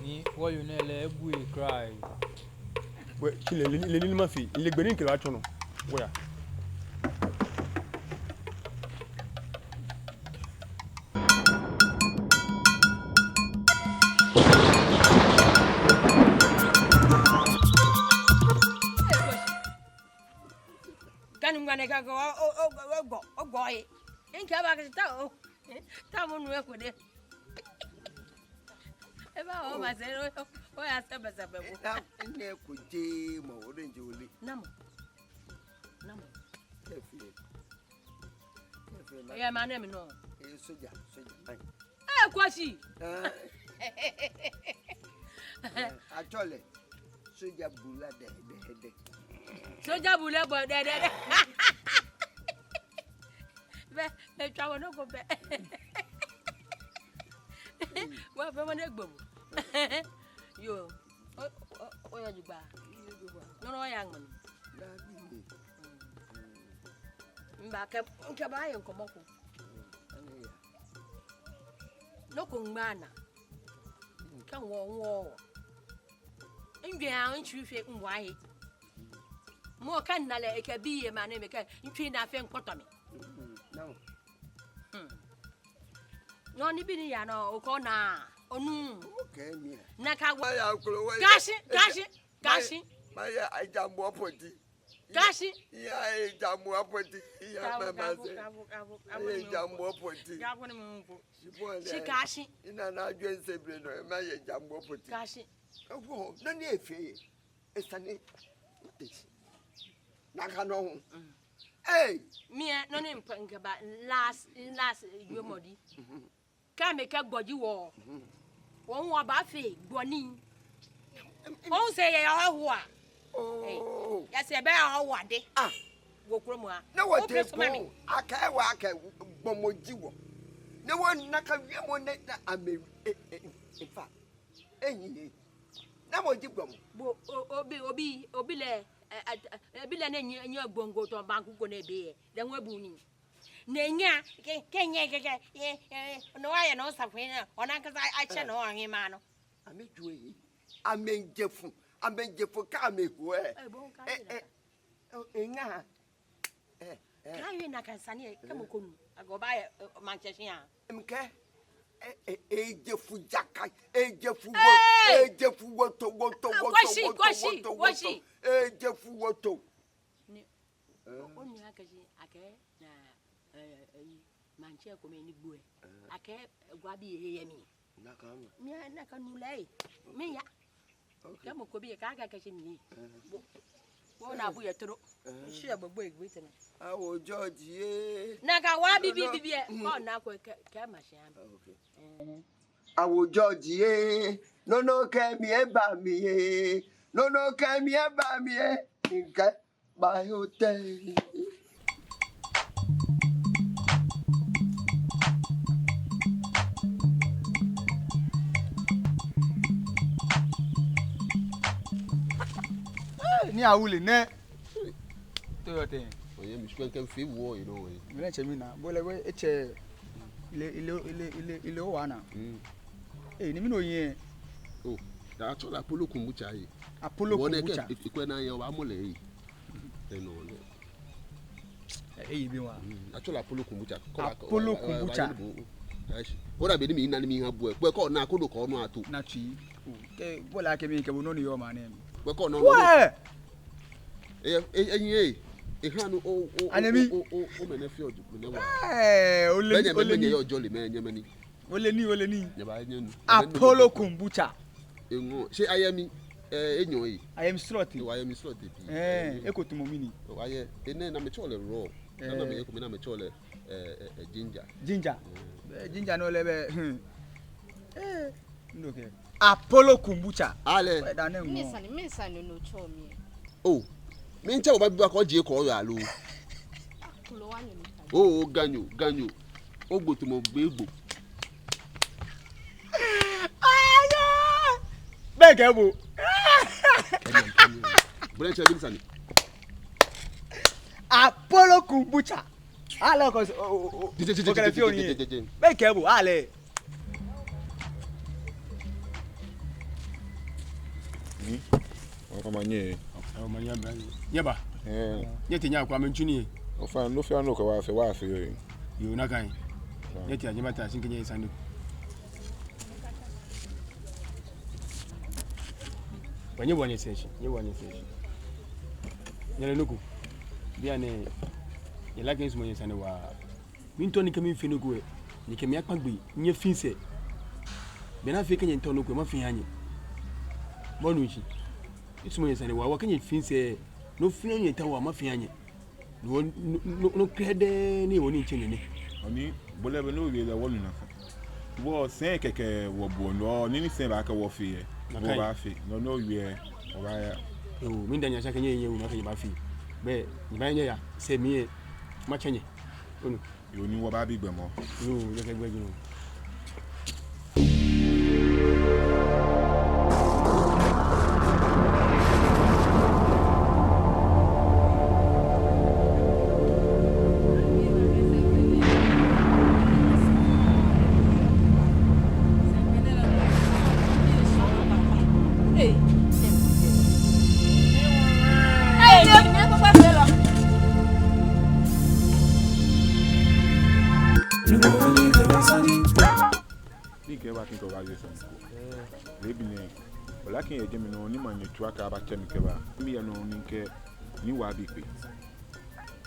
Ni wɔyoo nɛɛ lɛ ebu ekrɛ. Wɛ, shi lɛ, lɛ, lɛ, lɛ ni mafee, lɛ gbɛ ni mikɛ lɛ atsɔ nɔ. Wɔya. Kani ŋmɛnɛ kɛ, o, o, o, o, gbɔ, o, gbɔ ye. Mikɛɛ bo akɛ ta o. Ta bo nu eko de. Eba o, ma se o, o ya se bɛ se bɛ bo. Ina, ina ko je ma o de je ole. Namɔ? Namɔ? Efi. Efi na. Yɛ maŋ nɛɛ mli nɔ. Ee, soja, soja. Ai. Ee, Kwasi. Ee. Ee, atsɛɔ lɛ. Soja bula dɛ, dɛ, dɛ. Soja bula bɔ, dɛ, dɛ, dɛ. Bɛ, bɛ tswa wɔ nɔ ko bɛ. Wɔ bɛ mɔ nɛ gbɔ. Yoo. O, o, oyɛ jogbaŋŋ. Nɔ nɔ ya ŋmɛnɛ. Mba kɛ, kɛ ba ye ŋkɔmɔ ko. Nɔ ko ŋmɛnɛ. Kɛ ŋwɔ, ŋwɔ. Ŋjɛ a ŋtsu fe ŋwa he. Mɔ kɛ na lɛ ekɛ bi yɛ maŋ nɛɛ mli kɛ ŋtsu na fe ŋkpɔtɔ mi. Nɔ ni bi ni ya nɔ, okɔ na, onu. Nakai wɔ. Kashi, kashi, kashi. Maya, maya, ejambo apɔti. Kashi. Iya, ejambo apɔti. Iya, mama se. Ejambo apɔti. Shi kashi. Ina na jwe nse bre nɔ, maya ejambo apɔti. Kashi. Ewo, nɔ ni efee. Esani. Nakai nɔ. Hey! Mi lɛ, nɔ ni mikɛba last, last, yomodi. Kɛ mikɛɛ gbɔ ji wɔ. Wɔ hu wɔbaafee gbɔ nii. Wɔsɛɛ yɛ yɛ hɔ wa. Oh. Yɛ sɛɛ bɛ hɔ wa de. Ah. Wɔ kromɔ a. Ni wɔtee ko akɛ wɔ akɛ gbɔmɔ ji wɔ. Ni wɔna akɛ wiemɔ nɛɛ na amɛ, eh, eh, in fact. Eyi, eh. Namɔ ji gbɔmɔ? Bo, o, obi, obi, obi lɛ, ɛ, ɛ, ɛ, obi lɛ ni nyɛ, nyɛ gbɔngɔ tɔ banku ko nɛɛ be yɛ. Lɛ ŋwɛ bu ni. Nɛɛ nyɛ, kɛ, kɛ nyɛ, kɛ, kɛ, ɛ, ɛ, nɔ wa yɛ nɔ sa fɛɛ nɔ, ona kasa a, a, atsɛ nɔ, ɛ, ma nɔ. Amɛjwɛ yi. Amɛjefu, amɛjefu kɛ amɛhu ɛ. Ɛ, bo ka ɛ, ɛ, ɛ, ŋa. Ɛ, ɛ. Kaawie nakai sane ɛ, kɛ mɔ ko nu, agɔ ba yɛ, ɛ, maŋtsɛ shia. Mikɛɛ, ɛ, ɛ, ejefu jaka, ejefu wo, ejefu woto, woto, woto, woto, woto, woto. Ejefu woto. Ni, o, onu akɛ shi, akɛ, na, ɛ, ɛ, maŋtsɛ kome ni gbo ɛ. Akɛ, gwabi yɛ yɛ mli. Nakai ma. Mi a, nakai nu lɛ. Miya. Okay. Kɛ mɔ ko bi yɛ, kaakɛɛ akɛ shi mi. Bo, bo na bu yɛ toro. Shi yɛ gbogbo egbe tɛmɛ. Awo George ye. Nakai wa bibi bibi yɛ. Kɔ na ko kɛ, kɛ ma shi ami. Okay. Awo George ye. Nɔ nɔ kɛ mi eba mi ye. Nɔ nɔ kɛ mi eba mi ye. Nkɛ. Bayo tɛ. Ni awule nɛ. Toyɔ tɛ. Oye, mi sukɛ kɛ fi wo, you know, oye. Mi lɛ tsɛ mi na. Bo lɛ we etsɛ. Ile, ile, ile, ile, ile owa na. Mm. Ee, ni mi no yɛ. Oh, da atsɔ lɛ Apollo Kumbucha yi. Apollo Kumbucha. Ikwɛ na yɛ wa mɔ lɛ yi. Eno ne. Eyi bi wa. Mm, atsɔ lɛ Apollo Kumbucha. Apollo Kumbucha. Oda be ni mi na ni mi ha bu ɛ. Kpɛ kɔ na ko do kɔ no ato. Na tsi. Kɛ bo lɛ kɛ mi kɛ bo nɔ ni yɔɔ maŋ nɛɛ mli. Kpɛ kɔ no. Wɛ. E, e, e, e, e, ha no, o, o, o, o, o, mɛnɛ fi ojo, mɛnɛ wa. Ee, ole ni, ole ni. Mɛnɛ yɔɔ jɔle, mɛnɛ, mɛnɛ ni. Ole ni, ole ni. Nyɛba nyɛnu. Apollo Kumbucha. Eŋɔ, shi ayɛ mli, eh, enyɔ yi. Ayɛ mli srɔto. Ewa ayɛ mli srɔto pii. Eh, eko tumɔ mɛni? Ewa ayɛ, enɛ ni amɛtsɛɔ lɛ raw. Eh. Ni amɛyɛ kome ni amɛtsɛɔ lɛ, eh, eh, eh, ginger. Ginger. Mm. Eh, ginger nɔ lɛ bɛ, hmm. Eh, ndo kɛ. Apollo Kumbucha. Ale. Wɛ da nɛ ŋɔ. Mɛni sane, mɛni sane nɔ otsɛɔ mi? Oh, mitsɛ oba biba kɔ jie kɔ yalo. Kulo wa nyɛ mi. Oh, ganyo, ganyo. Ogbo tumɔ gbɛ gbo. Aya! Bɛ kɛ bo. Bɛlɛ tsɛ bi sane. Apollo Kumbucha. Ale kɔ o o o. Jɛ, jɛ, jɛ, jɛ, jɛ, jɛ, jɛ. Bɛ kɛ bo, ale. Ni, wɔkɛ manye. Ɔ, manye bɛ. Nyɛba. Eh. Nyɛtee nyɛyakwɛ amɛtsu nii. Ofainɛ, nɔ fɛɛ nɔ ni okɛbaafee, obaafee. Yoo, nakai. Nyɛtee nyɛbata shi kɛ nyɛ sane. Ba nyɛbua nyɛsɛɛ shi, nyɛbua nyɛsɛɛ shi. Nyɛle nɔ ko. Bianɛ, nyɛle akɛ misumɔɔ nyɛsane waa. Miitao ni kɛ mifee nɔ ko lɛ, nyɛkɛ mi akpa gbee, nyɛfi misɛɛ. Bɛ ni afee kɛ nyɛtaoɔ nɔ ko lɛ, mafee maha nyɛ. Bo onu shishi? Misumɔɔ nyɛsane waa, waa kɛ nyɛfi misɛɛ, nɔ fɛɛ nɔ ni nyɛtaoɔ waa, mafee maha nyɛ. Nɔ, nɔ, nɔ, nɔ krɛdɛɛ ni wɔ ni tsɛ nyɛ nɛ. Ani, bo lɛ bɛ nɔ wie lɛ wɔnu nakai. Wɔsɛɛ kɛkɛ wɔbuɔ nɔ, nii ni sɛɛ baakɛɛ wɔfee lɛ. Nakai. Wɔbaafee, nɔ ni owie lɛ, wɔbaaya. Yoo, miida nyɛ shi akɛ nyɛ, nyɛ, nyɛwo nakai nyɛbaafee. Bɛ, nyɛbaanyɛ nyɛya, sɛɛ mli lɛ, matsɛ nyɛ. Onu. Yoo, ni wɔbaabi gbɛ mɔ. Yoo, nyɛkɛ gbɛ juro. Ni kɛ ba kin kɔ ba ye sane ko. Leebi nɛɛ, ole akɛ yɛ jɛmɛ nɔ ni manyɛ tsuaka batsɛ mi kɛba. Miyɛ nɔ ni kɛ ni wa bi kpe.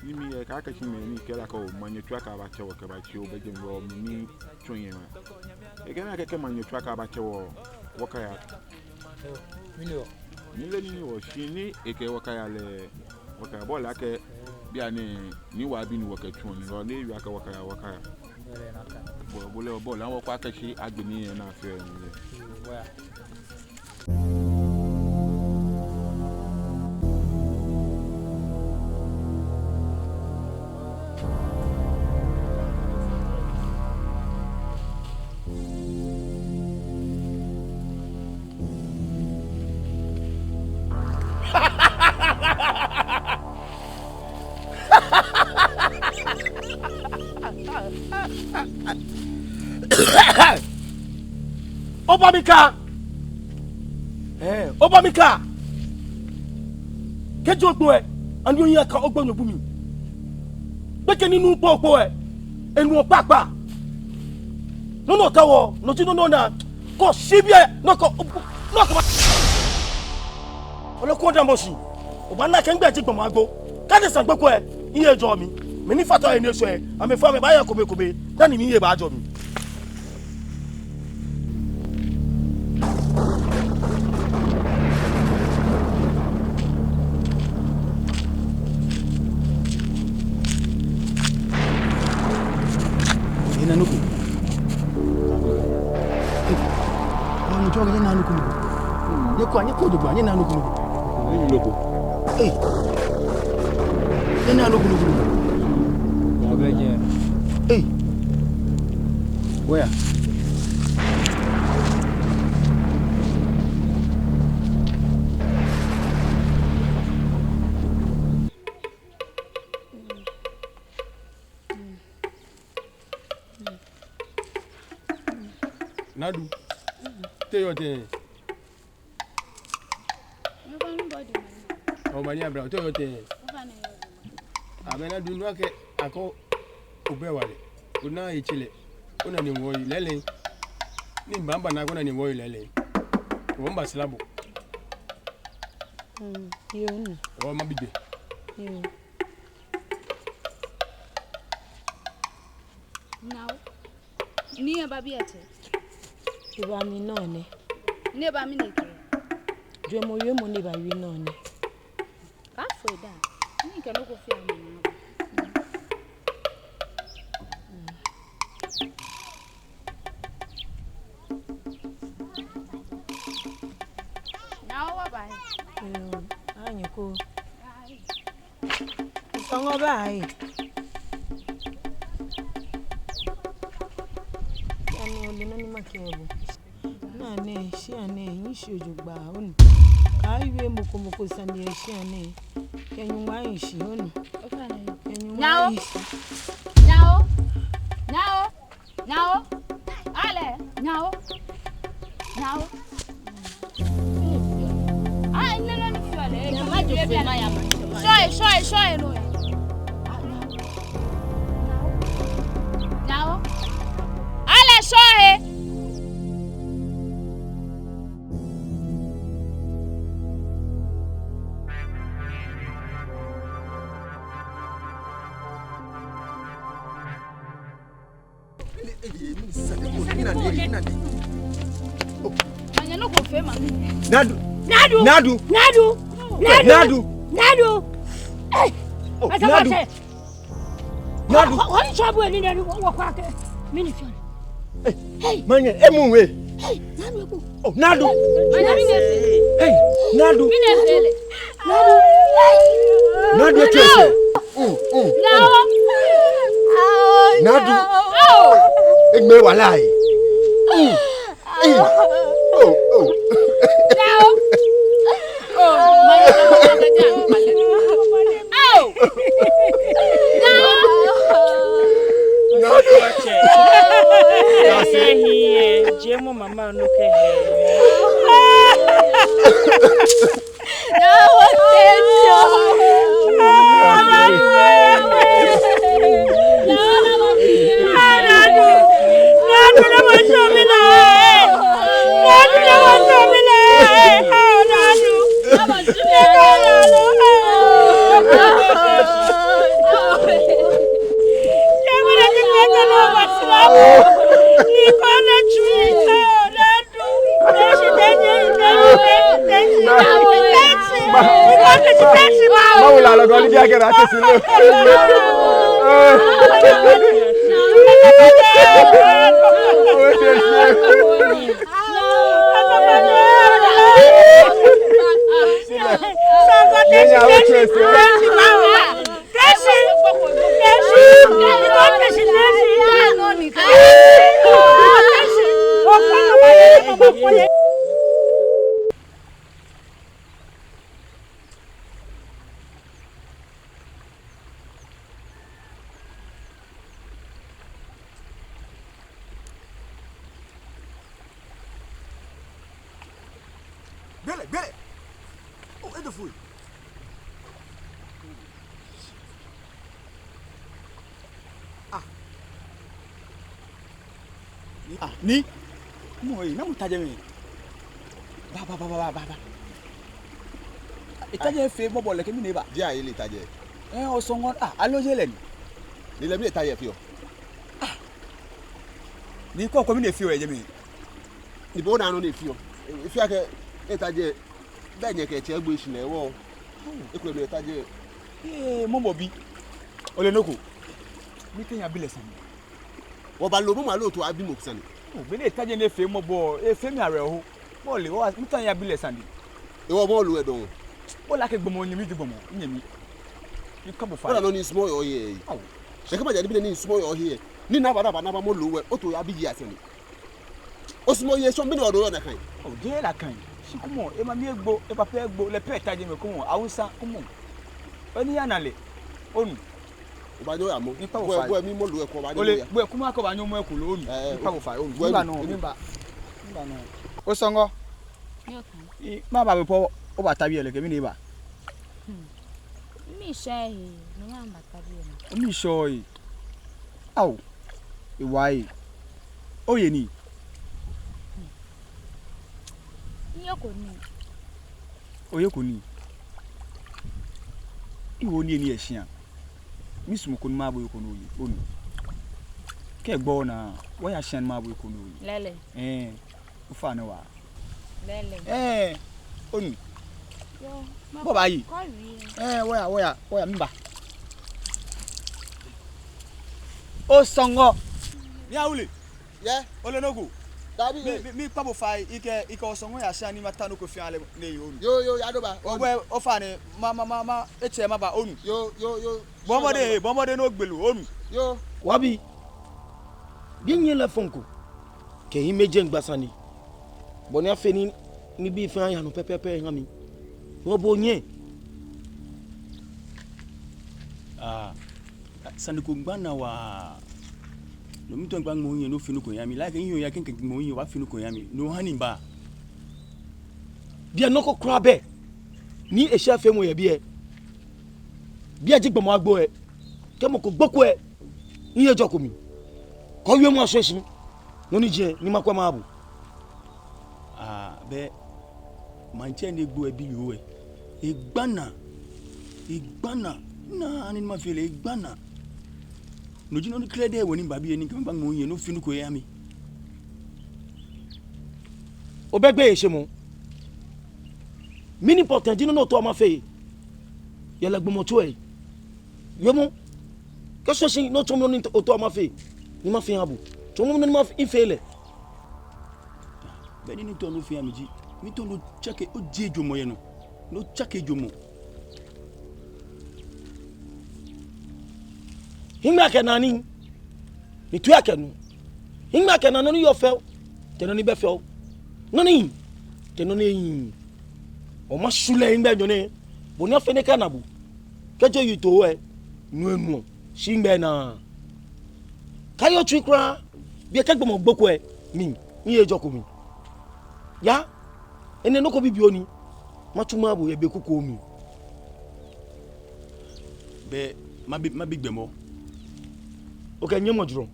Ni miyɛ kɛ akɛ shi mɛni kɛ la ko manyɛ tsuaka batsɛ wɔ kɛba tsi o bɛ jɛmɛ wɔ mi ni tsu yɛ ma. Ekɛɛ mi akɛ kɛ manyɛ tsuaka batsɛ wɔ, wɔkaya. Mile nii ni wɔshi ni ekɛɛ wɔkaya lɛ, wɔkaya bo lɛ akɛ bianɛ ni wa bi ni wɔkɛtsu nii lɛ, ni ewie akɛ wɔkaya, wɔkaya. Bo, bo lɛ, bo lɛ, wɔkɔ akɛ shi agbɛnɛ ni afee nii lɛ. Oba mi ka. Ee, oba mi ka. Kɛji ogbo lɛ, ani ohiɛ ka ogbonyo bu mi? Gbekɛ ni nuɔ kpokpo lɛ, enuɔ kpakpa. Nɔ ni okɛɛ wɔ, no ji nɔ ni ona. Kɔ shi biɛ, nɔ ko, nɔ ko. Ole ko da moshi. Obaana akɛ migbɛi ji gbɔmɔ agbo. Kɛji saŋ gbɛkɛ lɛ, mihe jɔ mi. Mɛi ni fata he ni eshwɛ, amɛfɛɛ amɛbaaya kome kome. Dani mihe baajɔ mi. Nyɛnaa nɔ ko. Ee, nyɛnaa nɔ ko. Nyɛkwɛa, nyɛkwɛa jogbaŋŋ, nyɛnaa nɔ ko. Ee. Nyɛnaa nɔ ko, nɔ ko, nɔ ko. Ee. Oya. Nadu, te oyɔɔ tɛŋŋ? Omanye abla, te oyɔɔ tɛŋŋ? Abɛ Nadu, minu akɛ akɛ obɛ wala. Ona etsɛlɛ. Ona ni wɔyi lɛɛlɛŋ. Ni mibaa, mibaana akɛ ona ni wɔyi lɛɛlɛŋ. Wɔmiiba sra bo. Mm, yoo, nɔ. Wɔmiiba bibioo. Yoo. Nao. Ni eba biɛ tɛŋŋ? Eba mi nɔ nɛ. Ni eba mi nɛkɛ. Jwɛŋmɔ wiemɔ ni eba wie nɔ nɛ. Kaafo eda. Ni kɛ nɔ ko fee amɛ naa. Nao, wɔba he. Yoo, anyɛ ko. Sɔŋŋ oba he. Ani ole nɔ ni makɛɛ bo? Naa nɛɛ, shia nɛɛ, mishi jogbaŋŋ, onu. Kaawie mɔ ko mɔ ko sane yɛ shia nɛɛ. Kɛ Nyɔŋmɔ ahi shi, onu. Kɛ Nyɔŋmɔ ahi shi. Nao. Nao. Nao. Nao. Ale. Nao. Nao. Ai, neno ni fiole. Shɔɔ he, shɔɔ he, shɔɔ he nɔ. Nao. Ale, shɔɔ he. Nadu! Nadu! Nadu! Nadu! Nadu! Nadu! Nadu! Ei! Oh, Nadu! Nadu! Hɔni tsɔ bu eni nɛɛ ni wɔkɔ akɛ mɛni fiɔ. Ei! Manye, emu we! Ei! Nadu! Oh, Nadu! Manye, mɛni efee? Ei! Nadu! Mɛni efee lɛ? Nadu! Nadu, etsɛ sɛɛ. Mm, mm, mm. Nadu! Egbe wala ee. Mm. Ei. Oh, oh. Nadu! Nadu! Jwɛŋmɔ mama nɔ kɛ he. Ma, ma, ma, wo la lɔ gɔ ni bi akɛ na tesi lo. Ye nya wo tesi. Gbele, gbele. Oh, edo foi. Ah. Ni, ah, ni. Mɔ, eh, namɔ ta jɛmɛ? Ba, ba, ba. Eta jɛmɛ fɛɛ mɔ bɔ lɛ kɛ mi ni ba. Jɛ ayi lɛ ta jɛmɛ. Eh, Osɔŋɔ, ah, aloo jeee lɛ ni. Ni lɛ mi eta jɛmɛ fioo. Ah. Ni kɔkɔ mi ni fioo yɛ jɛmɛ. Ni bo na nɔ ni fioo. Fioo akɛ eta jɛmɛ. Bɛ nyɛkɛ tsɛ gbo shi lɛ wɔ. Ekolɛ mi eta jɛmɛ. Ee, mɔ bɔ bi. Ole nɔ ko. Mitee miyabi lɛ sane. Wɔbalo mɔ, malo to abi mɔ sane. Oh, be ni eta jɛmɛ ni efee mɔ bɔ, efee mi awerɛho. Mɔ lɛ, wɔ, mitee miyabi lɛ sane. Ewɔ mɔ lɛ edɔŋ. Ole akɛ gbɔmɔ nyɛmi ji gbɔmɔ, nyɛmi. Mikpa bo fai. Ole nɔ ni misumɔɔ yɛ ohe. Awo. Shi kɛ maja nibii nɛɛ ni misumɔɔ yɛ ohe. Ni naba, naba, naba mɔ lɛ, oto oyabi lɛ sane. Osumɔɔ yɛ shɔŋ bi ni odo yɛ nakai. Oh, jeee nakai. Shi kwɛmɔ, emami egbo, epapa egbo, lɛ pɛ eta jɛmɛ kwɛmɔ, Hausa kwɛmɔ. Oniya naa lɛ, onu. Obaanyɛ oya mɔ. Mikpa bo fai. Bo, bo, mi mɔ lɛ ko obaanyɛ oya. Ole, bo kwɛmɔ akɛ obaanyɛ omɔ eko lɛ, onu. Eh, mikpa bo fai, onu. Bo, miba nɔ, mi, miba. Miba nɔ. Osɔŋɔ. Yoo, Kaa. I, maba be po, obata biɛ lɛ kɛ mi ni ba. Hmm. Mishɛ he, no maba. Tabi ena. Mishɛ he. Awo. Ewa he. Oye nii? Miyeko nii. Oyeko nii? Iwo nii ni eshia. Misumɔɔ koni mabo eko ni oye. Onu. Kɛ gbɔ naa, wɔya shia ni mabo eko ni oye. Lɛɛlɛŋ. Eh. Ofainɛ waa. Lɛɛlɛŋ. Ɛɛ, onu. Yoo, bo baayi. Kɔ wie. Ɛɛ, wɔya, wɔya, wɔya, miba. Osɔŋɔ. Ni awule. Yɛ. Ole nɔ ko. Dabi. Mi, mi, mikpa bo fai, mikɛ, mikɛ Osɔŋɔ aya shia ni mata nɔ ko fɛɛ ale ni eyi onu. Yoo, yoo, yado ba. Onu. Ogbɛ, ofainɛ, ma, ma, ma, ma, etsɛ maba onu. Yoo, yoo, yoo. Bɔ mɔdɛŋ, bɔ mɔdɛŋ ni ogbe lɛ onu. Yoo. Wɔbi. Bi nyɛ lɛ fɔŋ ko. Kɛ hiŋmɛi jɛ ŋgba sane. Bɔ ni afee ni, nibii fɛɛ aya nɔ pɛpɛɛpɛ ha mi. Wɔbo nyɛ. Ah, sane ko ŋgba naa waa. No mitao mikpa ŋmɔ ohiɛ ni ofee nɔ ko oha mi. Like, minyɛ oya kɛ ŋmɔ ohiɛ obaafee nɔ ko oha mi. No ha ni miba. Biɛ nɔ ko kwraa bɛ. Ni eshɛ feemɔ yɛ biɛ. Biɛ ji gbɔmɔ agbo lɛ. Kɛ mɔ ko gboko lɛ. Mihe jɔko mli. Kɔ wiemɔ ashwie shi. Nɔ ni ji lɛ, ni makwɛ mabo. Ah, bɛ. Maŋtsɛ ni egbo lɛ bi yoo lɛ. Eŋgba naa. Eŋgba naa. Naa ni mafee lɛ eŋgba naa. No ji nɔ ni kɛlɛ dɛ wɔ ni miba biɛ ni mikɛ mikpa ŋmɔ ohiɛ ni ofee nɔ ko oha mi. Obɛ gbeyei shemɔ. Mɛni pɔtɛɛ ji nɔ ni otaoɔ mafee? Yɛ lɛ gbɔmɔtso lɛ. Wiemɔ. Kɛ shwie shi ni otsɔɔ mi nɔ ni otaoɔ mafee. Ni mafee maha bo. Tsɔɔmɔ mi nɔ ni mafee mafee lɛ. Bɛ nii ni mitao ni ofee oha mi ji. Mitao ni otsake ojie jwɛŋmɔ yɛ nɔ. Ni otsake jwɛŋmɔ. Hiŋmɛi akɛ naa ni, ni toi akɛ nu. Hiŋmɛi akɛ naa nɔ ni yɔɔ fɛo, kɛ nɔ ni bɛ fɛo. Nɔ ni, kɛ nɔ ni ehiii. Oma shwɛ lɛ hiŋmɛi enyɔ nɛɛ, bɔ ni afee ni ekana bo. Kɛji oyi too lɛ, nu enuɔ, shi hiŋmɛi naa. Kaaye otsui kwraa, biɛ kɛ gbɔmɔ gboko lɛ, mi, mihe jɔko mli. Ya, enɛ nɔ ko bibioo ni, matsu maha bo yɛ be kuku mli. Bɛ, mabi, mabi gbɛ mɔ. Okɛ nyɛmɔ jurɔ.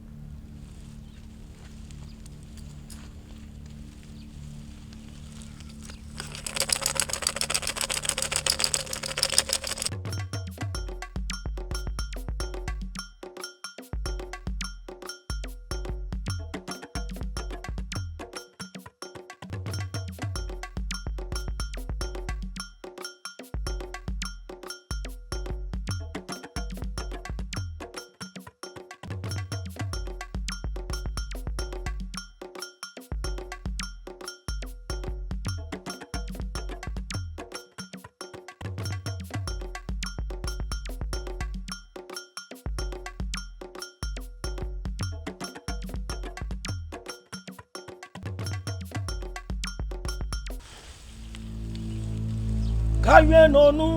Kaawie nɔ nu,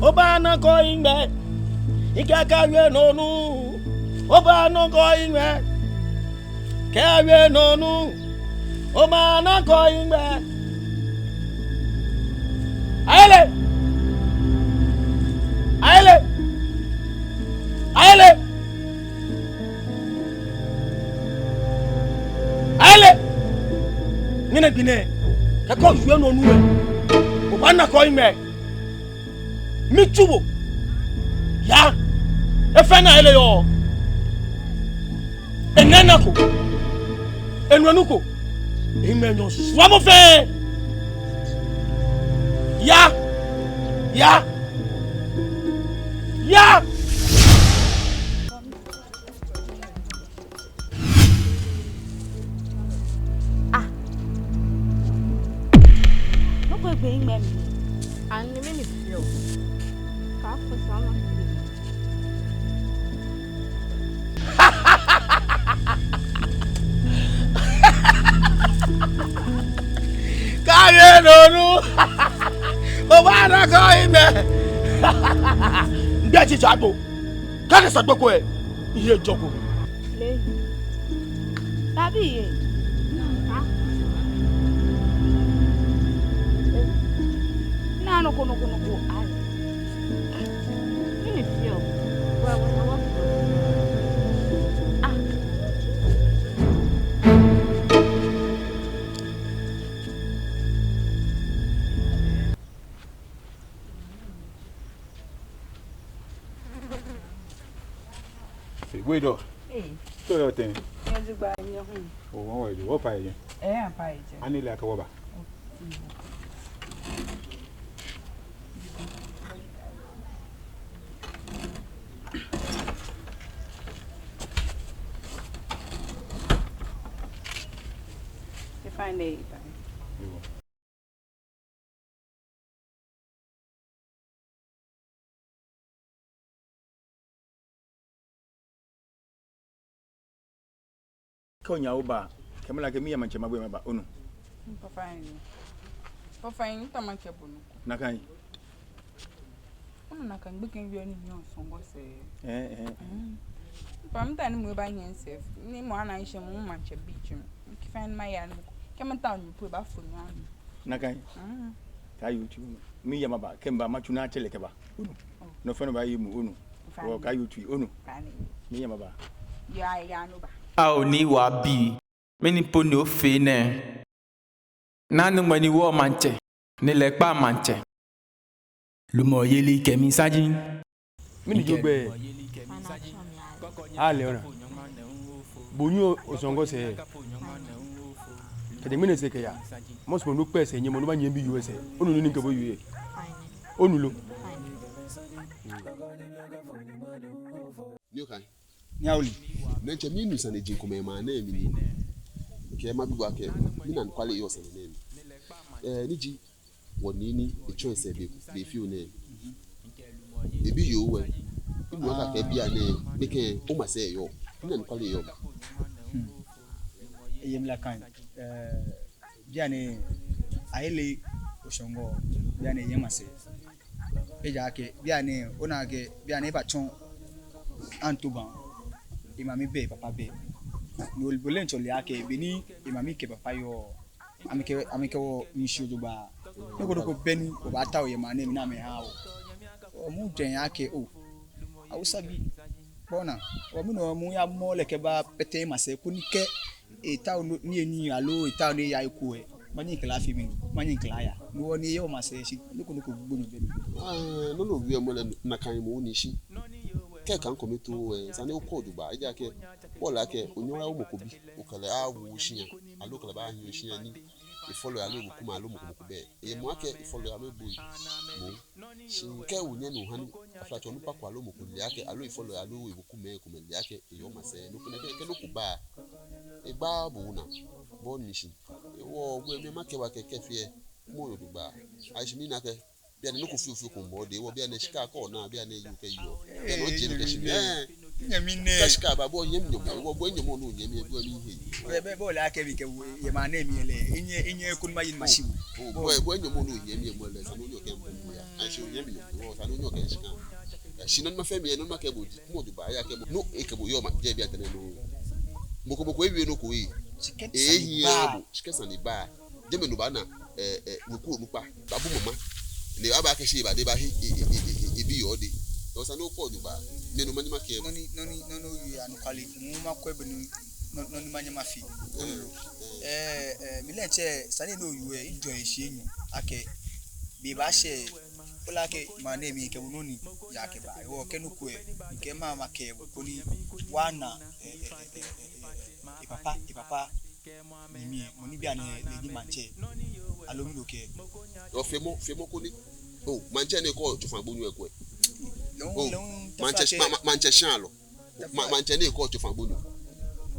obaana kɔ hiŋmɛi. Ikɛɛ kaawie nɔ nu, obaana kɔ hiŋmɛi. Kaawie nɔ nu, obaana kɔ hiŋmɛi. Ayele! Ayele! Ayele! Ayele! Ŋmɛnɛ gbi nɛɛ, kɛkɛ oshwie nɔ onu lɛ, obaana akɛ ohiŋmɛi. Mitsu bo. Yaa. Efee ni Ayele yɔɔ. Enɛ nako. Enu enuko. Ehiŋmɛi enyɔ susuamɔ fɛɛ. Yaa. Yaa. Yaa. Ah. Nɔ ko egbe hiŋmɛi mli. Ani mɛni feɔ? Kaafo sama. Kaaye nɔ onu. Obaana akɛ ohiŋmɛi. Ŋgbɛ ji ja gbo. Kane sa gbɛ ko ɛ. Iye jɔko. Le. Tabi ye. Ha? Naa nɔ ko nɔ ko nɔ ko. Ai. Mɛni feɔ? Wa, wa, wa, wa. Ah. Hey, wait up. Hey. So your thing. Nyɛ jogbaŋŋ, nyɛ hu. Oh, what are you? What are you? Eh, apa aje? Ani lɛ akɛ wɔba. Fine day. Kɛ onya oba, kɛɛmɔ lɛ akɛ miya maŋtsɛ mabɔ maba, onu. Papa ni. Papa ni, mita maŋtsɛ bo nɔ ko. Nakai. Onu nakai gbekɛ ni yɔɔ ni yɔɔ Osɔŋgɔ sɛɛ. Eh, eh. Mm. Papa, mita ni mɔ eba nyɛ sɛɛ. Ni mɔ ana ishe mɔ maŋtsɛ bi tsu. Kɛ fine maya ni mɔ ko. Kɛ mita onukpa ebafo nyɛ. Nakai. Mm. Kaaye otsui, onu. Miya maba, kɛ miba matsu ni atsɛ lɛ kɛba. Onu. Oh. Nɔ fɛɛ nɔ baaye emuu, onu. Fine. Wɔ kaaye otsui, onu. Fine. Miya maba. Ya, ya, no ba. Ao ni wa bi. Mɛni po ni ofee nɛɛ? Naa nɔ ŋmɛnɛ wɔ maŋtsɛ, ni lɛ kpa maŋtsɛ. Lumɔyeli kɛ mi saji. Mɛni ji ogbɛi? Ale ona. Bo onyɛ Osɔŋgɔ sɛɛ. Kɛjɛ ŋmɛnɛ sɛɛ kɛya. Mɔ sumɔ nɔ kpɛ sɛɛ nyɛmɔ nɔ ba nyɛ bi yɔɔ sɛɛ. Onu nɔ ni mikɛ bo yɔɔ. Onu lo. Ni okai. Ni awuli. Ni ntsɛ minu sane ji ŋkomɛ maŋ nɛɛ mli ni. Kɛ mabi bo akɛ, mina anɔkwale yɔɔ sane nɛɛ mli. Eh, ni ji, wɔ nii ni, etsɔ esɛɛ be, be fioo nɛɛ. Ebiyoo wɛ. Minu akɛ bianɛ, gbekɛ, omasɛi yɔɔ. Mina anɔkwale yɔɔ. Hmm. Eye mla kan. Eh, bianɛ, Ayele Osɔŋgɔ, bianɛ eyɛ masɛi. Ejaakɛ, bianɛ, ona akɛ, bianɛ ebatsɔ Anto Baŋ, emami bɛ, epapa bɛ. Ni ole bo lɛ ntsɔ ole akɛ, beni emami kɛ epapa yɔɔ, amɛkɛ, amɛkɛ wɔ miishɛɛ jogbaŋŋ. Nɔ ko nɔ ko bɛ ni, obaatao yɛ maŋ nɛɛ mli ni amɛha wɔ. Wɔ hu jɛɛ akɛ, oo, Awusa bi, bɔ ni, wɔ mli nɔ mɔ ya mɔ lɛ kɛba pɛtɛ masɛi koni kɛ, etao nɔ, ni eni aloo etao ni eya eko ɛ. Manyɛ mikɛ lɛ afee mɛni, manyɛ mikɛ lɛ aya. Ni wɔ ni eyɛ omasɛi shi, nɔ ko nɔ ko gbonyo bɛ mli. Ah, nɔ ni owie mɔ lɛ nakai mɔ ni shi. Kɛ ka ŋkomɛ too ɛ, esa ni okɔ jogbaŋŋ, ejaakɛ, ole akɛ, onyɛɛɛ oya omɔ ko bi, okɛ lɛ awo shia, aloo okɛ lɛ baahi shia ni, efɔlɔi aloo ewekumɛi aloo mɔ ko mɔ ko bɛ. Eyɛ moŋ akɛ, efɔlɔi amɛboi. Moŋ. Shi kɛ onyɛ nɔ hani, aflatsɔ onukpa ko aloo mɔ ko le akɛ, aloo efɔlɔi aloo ewekumɛi komɛi le akɛ, eyɛ omasɛi, nɔ ko nɛkɛ, kɛ nɔ ko ba, egba bo naa, bɔ ni shi. Ewɔ, gbɛ mli makɛɛ bo akɛ kɛ fee, mɔ yɔɔ jogbaŋŋ. Ashi mina akɛ, bianɛ nɔ ko fioo fioo ko mɔ de, ewɔ bianɛ shika ko na, bianɛ yoo kɛ yoo. Bianɛ oje nɔ kɛ shi mɛ. Nyɛmi nɛ. Kɛ shika ba bo nyɛmi nyɔmɔ, ewɔ bo nyɔmɔ nɔ nyɛmi, bo mi he. Bɛ, bɛ, bo ole akɛ mikɛ bo, yɛ maŋ nɛɛ mli lɛ, minyɛ, minyɛ koni maye ni mashi bo. Oo, bo, bo nyɔmɔ nɔ nyɛmi mɔ lɛ, esa ni onyɛ okɛ mi bo ya. Ashi onyɛmi nyɔmɔ, esa ni onyɛ okɛ shika. Shi nɔ ni mafee mli, nɔ ni makɛɛ bo ji, mɔ jogbaŋŋ, eya kɛ bo. Nɔ, ekɛ bo yɔɔ maŋ, jɛ biɛ tɛŋŋ nɔ. Mɔ ko mɔ ko ewie nɔ ko ɛ. Ehiɛ bo, shika sane ba. Jɛmɛ nɔ obaana, eh, eh, weku onukpa, baabu mama. Ni aba kɛ shi eba de ba hi, e, e, e, e, e, ebi yɔɔ de. Esa ni okɛɛ jogbaŋŋ. Mɛni manyɛ makɛɛ. Nɔ ni, nɔ ni, nɔ ni oyɔɔ anɔkwale. Mɔ makwɛ bɔ ni, nɔ, nɔ ni manyɛ mafee. Ɛɛ, ɛɛ, mi lɛ mitsɛ, sane ni oyɔɔ lɛ, ejɔ he shi enyɔ. Akɛ, be baashɛ, ole akɛ, maŋ nɛɛ mli kɛ bo nɔ ni, yaa kɛba. Ewɔ kɛ nɔ ko lɛ, mikɛ mama kɛ bo koni, wɔna, ɛɛ, ɛɛ, ɛɛ, ɛɛ, ɛɛ, epapa, epapa, mimli, mɔ ni bianɛ lɛ ji maŋtsɛ. Aloo mɛni okɛɛ. Ɔɔ, feemɔ, feemɔ koni. Oo, maŋtsɛ ni kɔɔ tsofa gbonyo lɛ kwɛ. Lɛ hu, oo, lɛ hu, maŋtsɛ, tafla ma, ma, maŋtsɛ shalɔ. Ma, maŋtsɛ ni kɔɔ tsofa gbonyo.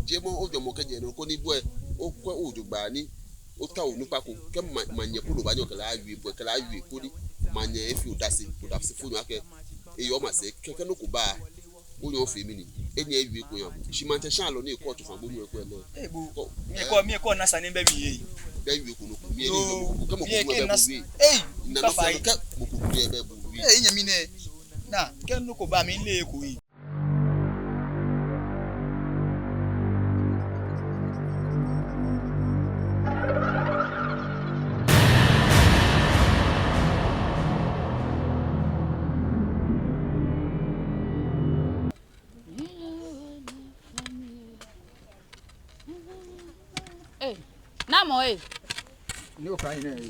Jɛmɔ ojwɛŋmɔ kɛjɛ nɔ koni bo lɛ, okwɛ ojogbaŋŋ ni, otao onukpa ko. Kɛ ma, maŋnyɛ ko lɛ baanyɛ okɛ lɛ awie, bo lɛ okɛ lɛ awie koni, maŋnyɛ efee odase, odasefonyo akɛ, eyɔɔ masɛi, kɛ, kɛ nɔ ko ba. Onyɛɔ ofee mɛni? Enɛ ewie ko yaa. Shi maŋtsɛ shalɔ ni kɔɔ tsofa gbonyo lɛ kwɛ lɛ. Ee, bo. Kɔ, mi lɛ, ee, kɔ, mi lɛ kɔ, nasa ni bɛ mi yɛ. Bɛ wie ko nɔ ko. Mi lɛ ni, yoo, bɛ mɔ ko, kɛ mɔ ko wie bɛ bo wie. Ee, nana fa fɛɛ yi. Kɛ mɔ ko wie bɛ bo wie. Ee, nyɛmi nɛ. Naa, kɛ nɔ ko ba mli lɛ ko yi. Ee, namɔ ee? Ni oka yi nɛ ee.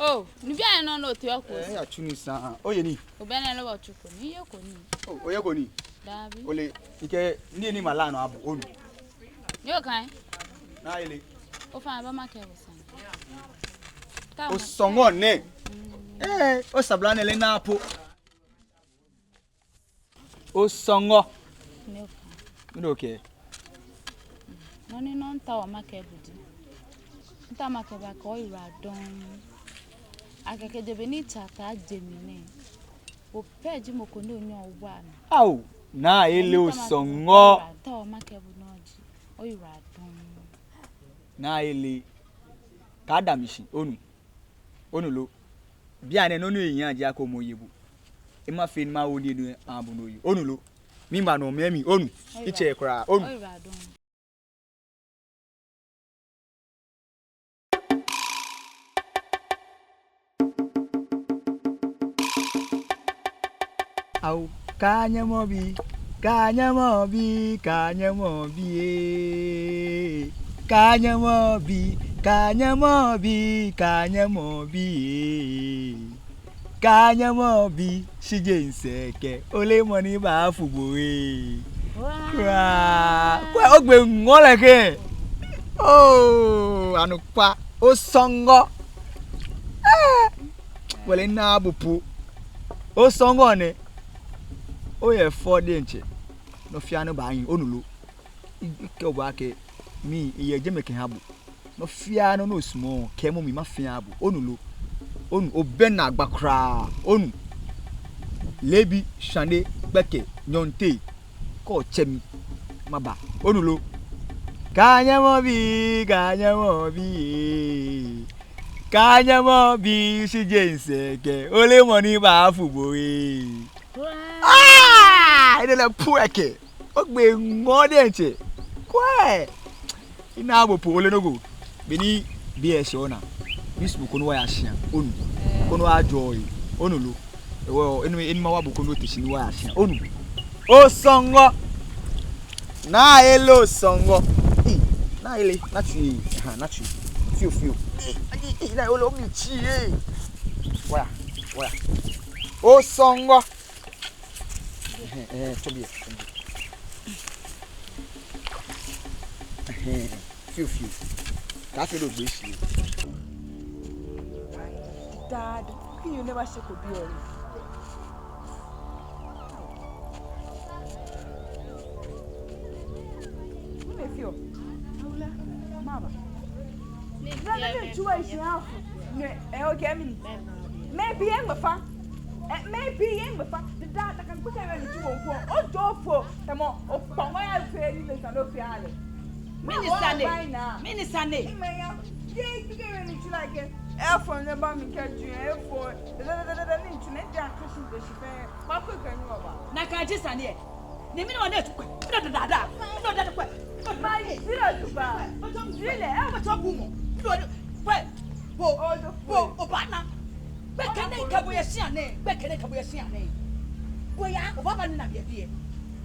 Oo, ni bianɛ nɔ ni oteɔ ko. Ee, eyatsu nii sane. Oye nii? Oo, bianɛ lɛ wɔtsuko nii, yeko nii. Oo, oyeko nii? Dabi. Ole, mikɛɛ nii ni mala nɔ abu, onu. Ni oka yi? Naa ele. Ofainɛ, ba makɛɛ bo sane. Osɔŋɔ nɛ. Mm. Ee, osabla nɛ lɛ naa po. Osɔŋɔ. Ni oka. Mɛni okɛɛ. Nɔ ni nɔ ni mitaoɔ makɛɛ bo ji, mitaoɔ makɛɛ bo akɛ oyiwaladɔŋŋ. Akɛ kɛjɛ be ni tsɛ ta jɛ mli nɛɛ, bo pɛ ji mɔ ko ni onyɛɔ owa mi. Ao, naa ele osɔŋɔ. Mitaoɔ makɛɛ bo nɔ ji, oyiwaladɔŋŋ. Naa ele, kaada mi shi, onu. Onu lo. Bianɛ nɔ ni oye nɛɛ ji akɛ omɔ oye bo. Ema fee ni mawo nii nɛɛ aha bo ni oye. Onu lo. Miba nɔ mɛɛ mi, onu. Oyiwala. Itsɛ kwraa, onu. Oyiwaladɔŋŋ. Ao, kaanyɛ mɔ bi, kaanyɛ mɔ bi, kaanyɛ mɔ bi ee. Kaanyɛ mɔ bi, kaanyɛ mɔ bi, kaanyɛ mɔ bi ee. Kaanyɛ mɔ bi, shi jeŋ sɛɛ kɛ, ole mɔ ni baafu bo ee. Kwraa. Kwraa. Kwɛ, ogbe ŋɔɔ lɛ kɛ. Oo, anɔkwa, osɔŋɔ. Ee, wele naa bo po. Osɔŋɔ nɛ. Oyɛ fɔ diɛŋtsɛ. Nɔ fɛɛ nɔ baahi, onu lo. Ikɛɛ oba akɛ, mi, miyɛ jɛmɛ kɛha bo. Nɔ fɛɛ nɔ ni osumɔɔ, kɛɛmɔ mi mafee aha bo. Onu lo. Onu, obɛ naagba kwraa. Onu. Leebi, shwane, gbɛkɛ, nyɔɔŋteŋ, kɛ otsɛ mi, maba. Onu lo. Kaanyɛ mɔ bi, kaanyɛ mɔ bi ee. Kaanyɛ mɔ bi, shi jeŋ sɛɛ kɛ, ole mɔ ni baafu bo ee. Aa, enɛ lɛ po ekɛ. Ogbe ŋɔɔ diɛŋtsɛ. Kwɛ. Ina bo po ole nɔ ko. Be ni be eshɛ ona. Misumɔɔ koni wɔya shia. Onu. Koni wɔjɔɔ yi. Onu lo. Ewɔ, enu, enu mawa bo koni ote shi ni wɔya shia. Onu. Osɔŋɔ. Naa ele osɔŋɔ. Ii, naa ele, naa tsui. Ha, naa tsui. Fioo, fioo. Ii, ii, ii, naa ele omi tsi ee. Wɔya, wɔya. Osɔŋɔ. Ɛhɛɛ, ɛhɛɛ, tɔ biɛ, tɔ biɛ. Ɛhɛɛ, fioo, fioo. Kaafee lɛ ogbe shi. Dad, kɛ you never shake obi ori. Mɛni fioo? Awula, maba. Nana ni tsuwa ishi afu. Nɛ, ɛ, okɛɛ mɛni? Mɛɛ bi yɛ ŋmɛfa. Ɛ, mɛɛ bi yɛ ŋmɛfa. Dada, dada, kan kpɛkɛ mɛni tsuwa ŋkɔ. Ojoo fo. Tamɔ, okpɔŋɔ ya fee ni lɛ sane ofee ale. Mɛni sane? Mɛni sane? Imaya. Yɛ kpɛkɛ mɛni tsuwa kɛ. Efo ne ba mi kɛ ju, efo. Dada, dada, dada, ni tsu ne ja kashi de shi fɛ. Kwa kpɛkɛ ni oba. Nakai ji sane ɛ. Ni mɛni wa ne tu kwɛ. Mɛni dada. Mɛni dada kwɛ. Mayi, zile tu ba. Zile, ɛ. Mɛni tu bu mɔ. Mɛni wa ne. Kwɛ. Bo. Odo bo. Obaana. Gbɛkɛ nɛɛ kɛ bo Shia nɛɛ, gbɛkɛ nɛɛ kɛ bo yɛ shia nɛɛ. Oya, obaaba ni ona biɛ biɛ.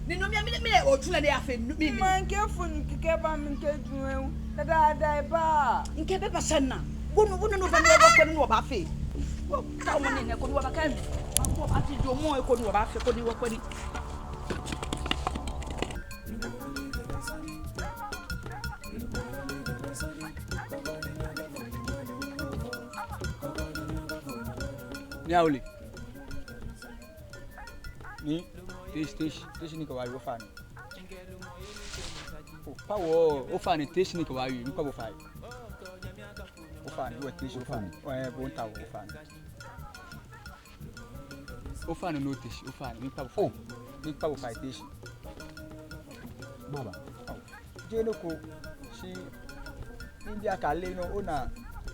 Ni nɔ mli, mli, mli, otsu lɛ ni eyafee mi, mi. Maŋkɛ fon kɛkɛ ba mi kɛ ju ewu. Dada, dada, eba. Mikɛɛ bɛ ba shia naa. Wonu, wonu, no ba ni wɔkwɛ ni wɔbaafee. Wɔ, ka mɔ ni nɛɛ ko ni wɔbaakɛɛ mi. Maŋkɛ obaati jɔɔmɔ ko ni wɔbaafee ko ni wɔkwɛ ni. Ni awule. Ni, tee shi, tee shi, tee shi ni kɛ wɔ aye ofainɛ. Oo, kpa wɔ, ofainɛ, tee shi ni kɛ wɔ aye, miikpa bo fai. Ofainɛ, wɔ tee shi, ofainɛ. Ɛɛ, bo ntao, ofainɛ. Ofainɛ ni otee shi, ofainɛ, miikpa bo fai. Oo. Miikpa bo fai, tee shi. Maba. Ao. Jeee nɔ ko, shi, mibi akɛ ale nɔ, ona,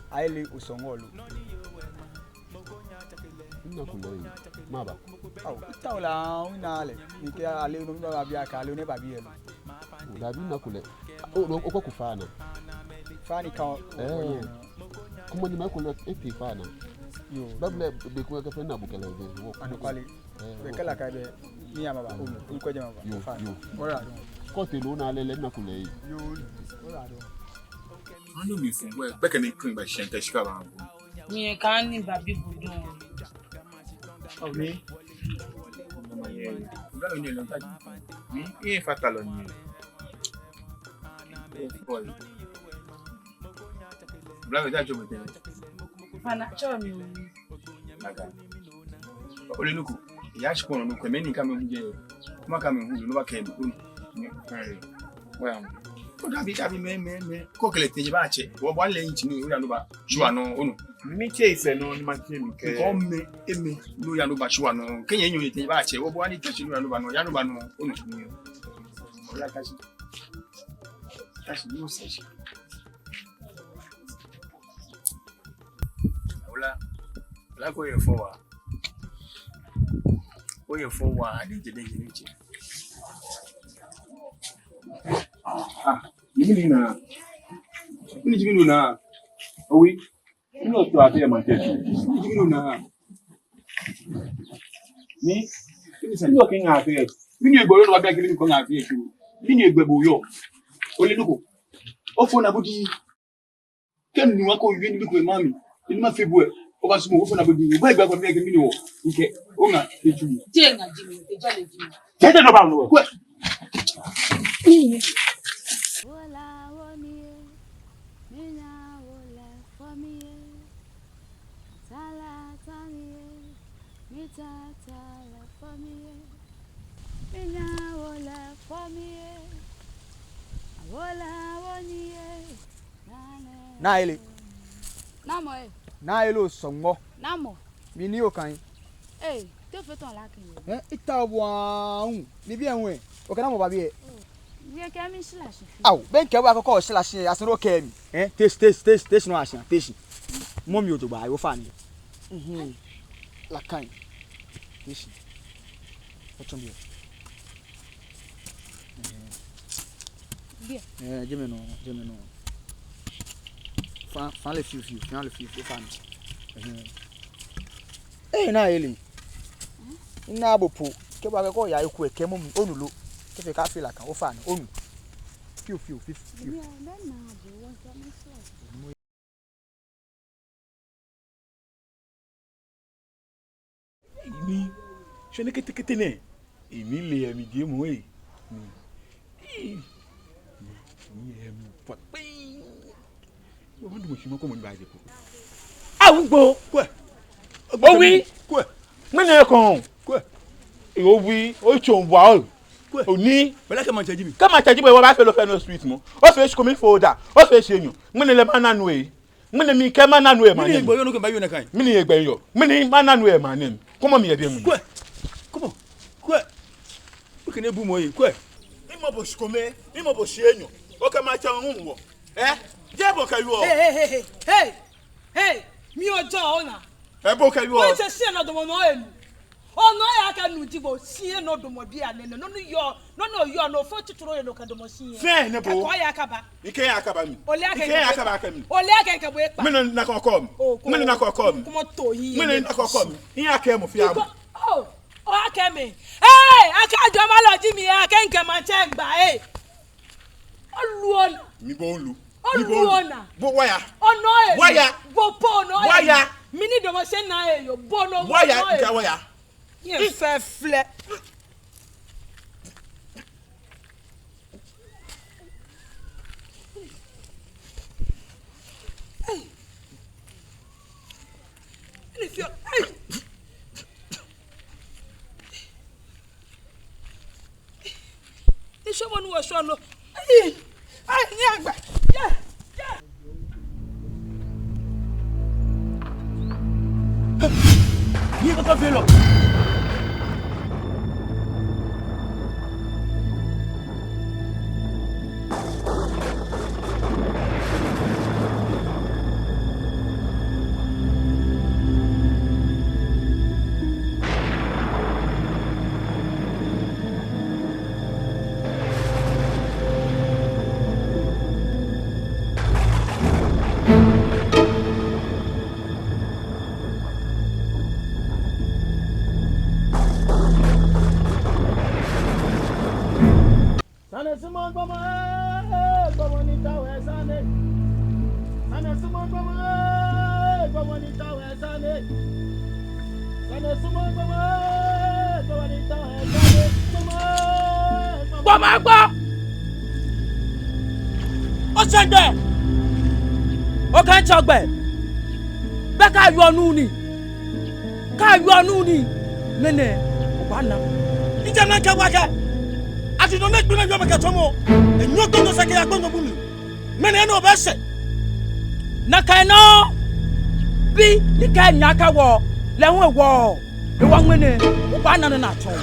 ayele osɔŋŋ lo. Mina kulɛ yi. Maba. Ao, ita ola, ona lɛ. Mikɛɛ ale nɔ, mibabi akɛ ale nɔ, ebabi yɛ lo. Oo, dabi mina kulɛ. Oo, no, okɔ ku faa naa. Faa ni ka. Ɛɛ. Kuma ni ma kulɛ, etee faa naa. Yoo. Dabi lɛ, be ko kɛ fɛɛ naa bo kɛ lɛ, be. Anɔkwale. Ɛɛ, be kɛ lɛ ka be, ni ya maba. Yoo. Nkwɛ jɛ maba. Yoo, yoo. Ora do. Kɔ tee nɔ naa lɛ, lɛ mina kulɛ yi. Yoo. Ora do. Anu mi fun, wɛ, gbɛkɛ nɛɛ kɛ miba shia nɛɛ, shika ba. Mi kɛ ni babi budu. Ao, ni. Bla ni lɛ ta. Ni, e fata lɔ ni. Ee, boy. Bla, be ta jo bete. Fana, tsɔɔ mi. Nakai. Ole nɔ ko. Yaa shikpɔŋ nɔ ko, mɛni kɛ mɛi hu jɛ. Kuma kɛ mɛi hu, no baakɛɛ mi, onu. Ni, ɛɛ, oya. Oo, dabi, dabi, mɛi, mɛi, mɛi. Kɛ okɛ lɛ tee jɛ baatsɛ. Wɔ, bo ale nti ni, oya nɔ ba. Shua nɔ, onu. Mitsɛ esɛɛ nɔ, ni matsɛ mikɛɛ. Kɛ mɛi, emɛi, no ya nɔ ba shua nɔ. Kɛ nyɛ nyɛ tee jɛ baatsɛ. Wɔ, bo ani tee shi no ya nɔ ba nɔ, ya nɔ ba nɔ, onu. Oya, tee shi. Tee shi, no tee shi. Ola, ola ko ye fɔ wa. Ko ye fɔ wa, ni je, ni je, ni je. Ah, ni mi ni na. Ni ji mi ni na. Owi. Ni otu ati ya mante. Ni ji mi ni na. Ni, ni sa ni oke nga fe. Mi ni egbo yo no ba kiri ko nga fe. Mi ni egbo bo yo. Ole nɔ ko. Ofo na budi. Kɛ minu akɛ owie nibii komɛi mami, ni mafee bo lɛ, obaasumɔ ofo na budi. Bo egba ko mi kɛ minu o. Mikɛɛ, oŋa, eju. Jeee ŋa ji mi, eja lɛ ji mi. Jeee no ba no. Kwɛ. Naa Ayele. Namɔ ee? Naa Ayele osɔŋŋ. Namɔ? Mi ni okai. Ee, te ofee tɔŋŋ lɛ kɛ mi? Ee, ita obuaŋ. Ni biɛ ŋwɛ. Okɛ namɔ ba biɛ? Biɛ kɛ mi shila shi. Ao, be ni mikɛ bo akɔkɔ shila shi, asin okɛ mi. Ee, tee shi, tee shi, tee shi, tee shi nɔ ashi, tee shi. Mɔ mi ojo ba, ofainɛ. Mhm. Lakai. Tee shi. Otsɔ biɛ. Biɛ. Ee, jɛmɛ nɔ, jɛmɛ nɔ. Fa, fa lɛ fioo, fioo, fa lɛ fioo, fioo, fa ni. Ee, Naa Ayele. Ina bo po, kɛ bo akɛ kɔ ya eku ekɛ mɔ mi, onu lo. Kɛ fee ka fee lakai, ofainɛ, onu. Fioo, fioo, fioo, fioo. Ni, shɔ ni kɛtɛkɛtɛ nɛ. Emi le emi je mɔ ee. Ni, ee, ni emi fa kpee. Yoo, mɔ ni dumɔ shi mɔ ko mɔ ni baaje ko. Awu gbo. Kwɛ. Owi. Kwɛ. Mɛni kɔn? Kwɛ. Owi, otsɔ wa o. Kwɛ. Oni. Bɛlɛ kɛ maŋtsɛ ji mi. Kɛ maŋtsɛ ji mi, wɔbaafee lɛ fɛɛ nɔ street mɔ. Ofee shikome fɔ da. Ofee shi enyɔ. Mɛni lɛ mana nu ee. Mɛni mikɛɛ mana nu ee ma. Mɛni egbo yo no kɛ ba yo na kai. Mɛni egbo yo. Mɛni mana nu ee ma nɛ. Kɔmɔ mi yɛ biɛ mɛni. Kwɛ. Kɔmɔ. Kwɛ. Okɛ nɛɛ bu mɔ ee. Kwɛ. Mimɔ bo shikome. Mimɔ bo shi enyɔ. Okɛ maŋtsɛ ŋu wɔ. Ee? Jeee bo kɛ yoo. Hey, hey, hey, hey, hey. Hey, mi ojɔ ona. Ee, bo kɛ yoo. Wɔtsɛ shi nɔ damɔ nɔ enu. Onɔ ya kɛ nu ji bo shi nɔ damɔ biɛ nɛɛ nɔ nu yɔɔ. Nɔ ni oyɔɔ nɔ fɛɛ, otitri oyɔɔ nɔ kɛ damɔ shi yɛ. Fɛɛ nɛ bo. Kɛ ko ya kaba. Mikɛɛ ya kaba mi. Ole akɛ mikɛɛ ya kaba kɛ mi. Ole akɛ mikɛ bo ekpa. Mɛni nakai okɔ mi? Mɛni nakai okɔ mi? Kuma to yi. Mɛni nakai okɔ mi? Iya kɛ mɔ fɛɛ mɔ. Oh, oh, akɛ mi. Ee, akɛ ajɔ ma lɔ ji mi, akɛ mikɛ maŋtsɛ gba, ee. Olu ona. Mi bo olu. Olu ona. Bo waya. Ono ee. Waya. Bo po ono ee. Waya. Mi ni damɔ shi nɛɛ yoo. Bo no. Waya. Mikɛɛ waya. Yɛ fɛfɛlɛ. Ei. Ele fio. Ei. Eshɔ mɔ nu wa shɔ lo. Ei. Ai, ni agba. Ya. Ya. Ni kɔkɔ fee lɔ. Sane sumɔɔɔ gbɔmɔ, ee, gbɔmɔ ni taoɔ sane. Sane sumɔɔɔ gbɔmɔ, ee, gbɔmɔ ni taoɔ sane. Sane sumɔɔɔ gbɔmɔ, ee, gbɔmɔ ni taoɔ sane. Gbɔmɔ, ee, gbɔmɔ. Gbɔmɔ gbɔ. Oshɛ gbɛ. Okɛɛ ntsɔ gbɛ. Bɛ kaawie nuu nii. Kaawie nuu nii. Ŋmɛnɛ obaana. Ijɛ nɛɛ kɛ wa kɛ. Ati nɔ ni gbi nɛɛ yɔɔ mɛi kɛ tsɔmɔ. Enyɔ gbonyo sɛɛ kɛya gbonyo bu mli. Ŋmɛnɛ nɔ bɛ sɛɛ. Nakai nɔŋŋ. Bi ni kɛ nya kɛ wɔ. Lɛ hu ewɔ. Ewa ŋmɛnɛ. Obaana nɔ ni atsɔɔ.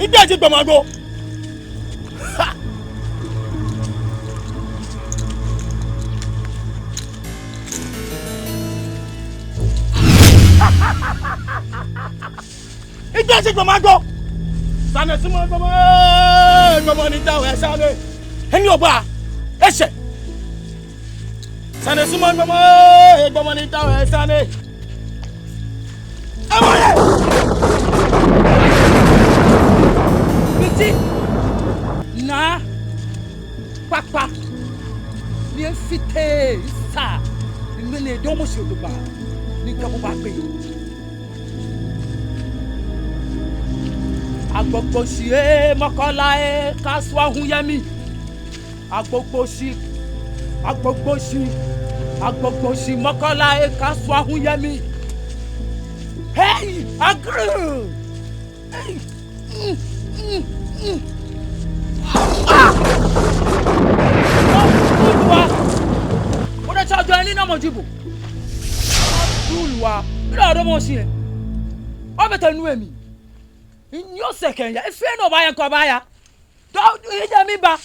Igbe ji gbɔmɔ agbo. Igbe ji gbɔmɔ agbo. Sane sumɔɔɔ gbɔmɔ, ee, gbɔmɔ ni taoɔ sane. Hemi oba, eshɛ. Sane sumɔɔɔ gbɔmɔ, ee, gbɔmɔ ni taoɔ sane. Amale! Biti naa kpakpa ni efite sa ni ŋmɛnɛ damɔ shi odogba ni mikɛ bo baakpe. Agbogboshi, ee, mɔkɔla, ee, kaasu ahu yɛ mli. Agbogboshi, agbogboshi, agbogboshi, mɔkɔla, ee, kaasu ahu yɛ mli. Hei, agri! Hei! Mm, mm, mm. Ah! Oluwa! Oda cha jɔ ni na mɔ jibo. Oluwa! Mira do mo shi. Obɛ tɛ nu emi. Nyo second ya. Efee nɔ baaya kɔ baaya. Dɔ, ije mi ba.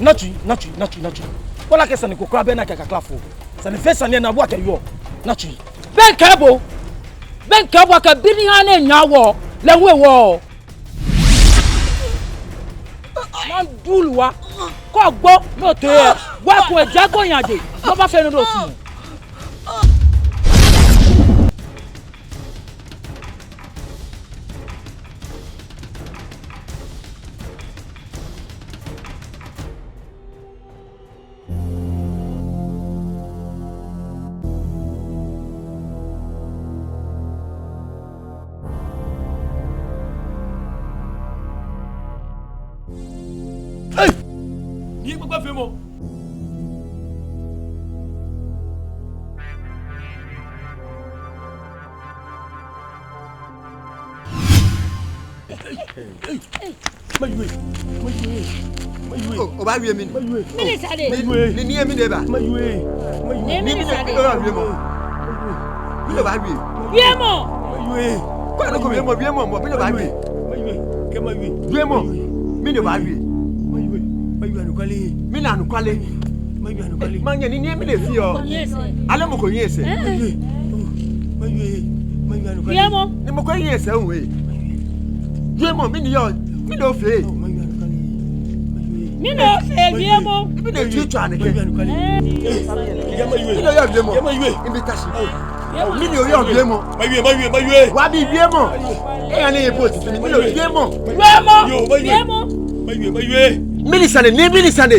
Naa tsui, naa tsui, naa tsui, naa tsui. Wala akɛ sane ko kwraa bɛ ni akɛ kakla fo. Sane fɛɛ sane ni abu akɛ yɔɔ. Naa tsui. Bɛ mikɛɛ bo. Bɛ mikɛɛ bo akɛ bi ni ha ni enya wɔ. Lɛ ŋwɛ wɔ. Naa dulu wa. Kɔ gbɔ, no te. Wa ko ja ko nya de. No ba fee no do sumo. Hey! Ni ekpakpa fee mɔ. Mayu ee, mayu ee, mayu ee. Oo, obaawie mɛni? Mayu ee. Mɛni sane? Mayu ee. Ni, ni, ni mɛni eba? Mayu ee, mayu ee. Ni mɛni sane? Ni mɛni obawie mɔ? Mɛni obaawie? Wiemɔ. Mayu ee. Kɔ nɔ ko wiemɔ, wiemɔ, mɔ, mɛni obaawie? Mayu ee, kɛ mayu ee. Wiemɔ. Mayu ee. Mɛni obaawie? Mayu ee, mayu anɔkwale. Mɛni anɔkwale? Mayu anɔkwale. Manyɛ ni, ni mɛni efeɔ? Kɔ nyɛ sɛɛ. Aloo mɔ ko nyɛ sɛɛ. Mayu ee. Mayu ee, mayu anɔkwale. Wiemɔ. Ni mɔ ko nyɛ sɛɛ oo ee. Wiemɔ, mɛni yɔɔ, mɛni ofee? Mɛni ofee, wiemɔ. Mɛni otsui tswa nɛkɛ? Mɛni yɔɔ wiemɔ? Mɛni oyɔɔ wiemɔ? Mayu ee, mayu ee, mayu ee. Obaabi wiemɔ. Eya ni eye po titri, mɛni oyɔɔ wiemɔ? Wiemɔ. Yoo, mayu ee. Wiemɔ. Mayu ee, mayu ee. Mɛni sane, ni mɛni sane?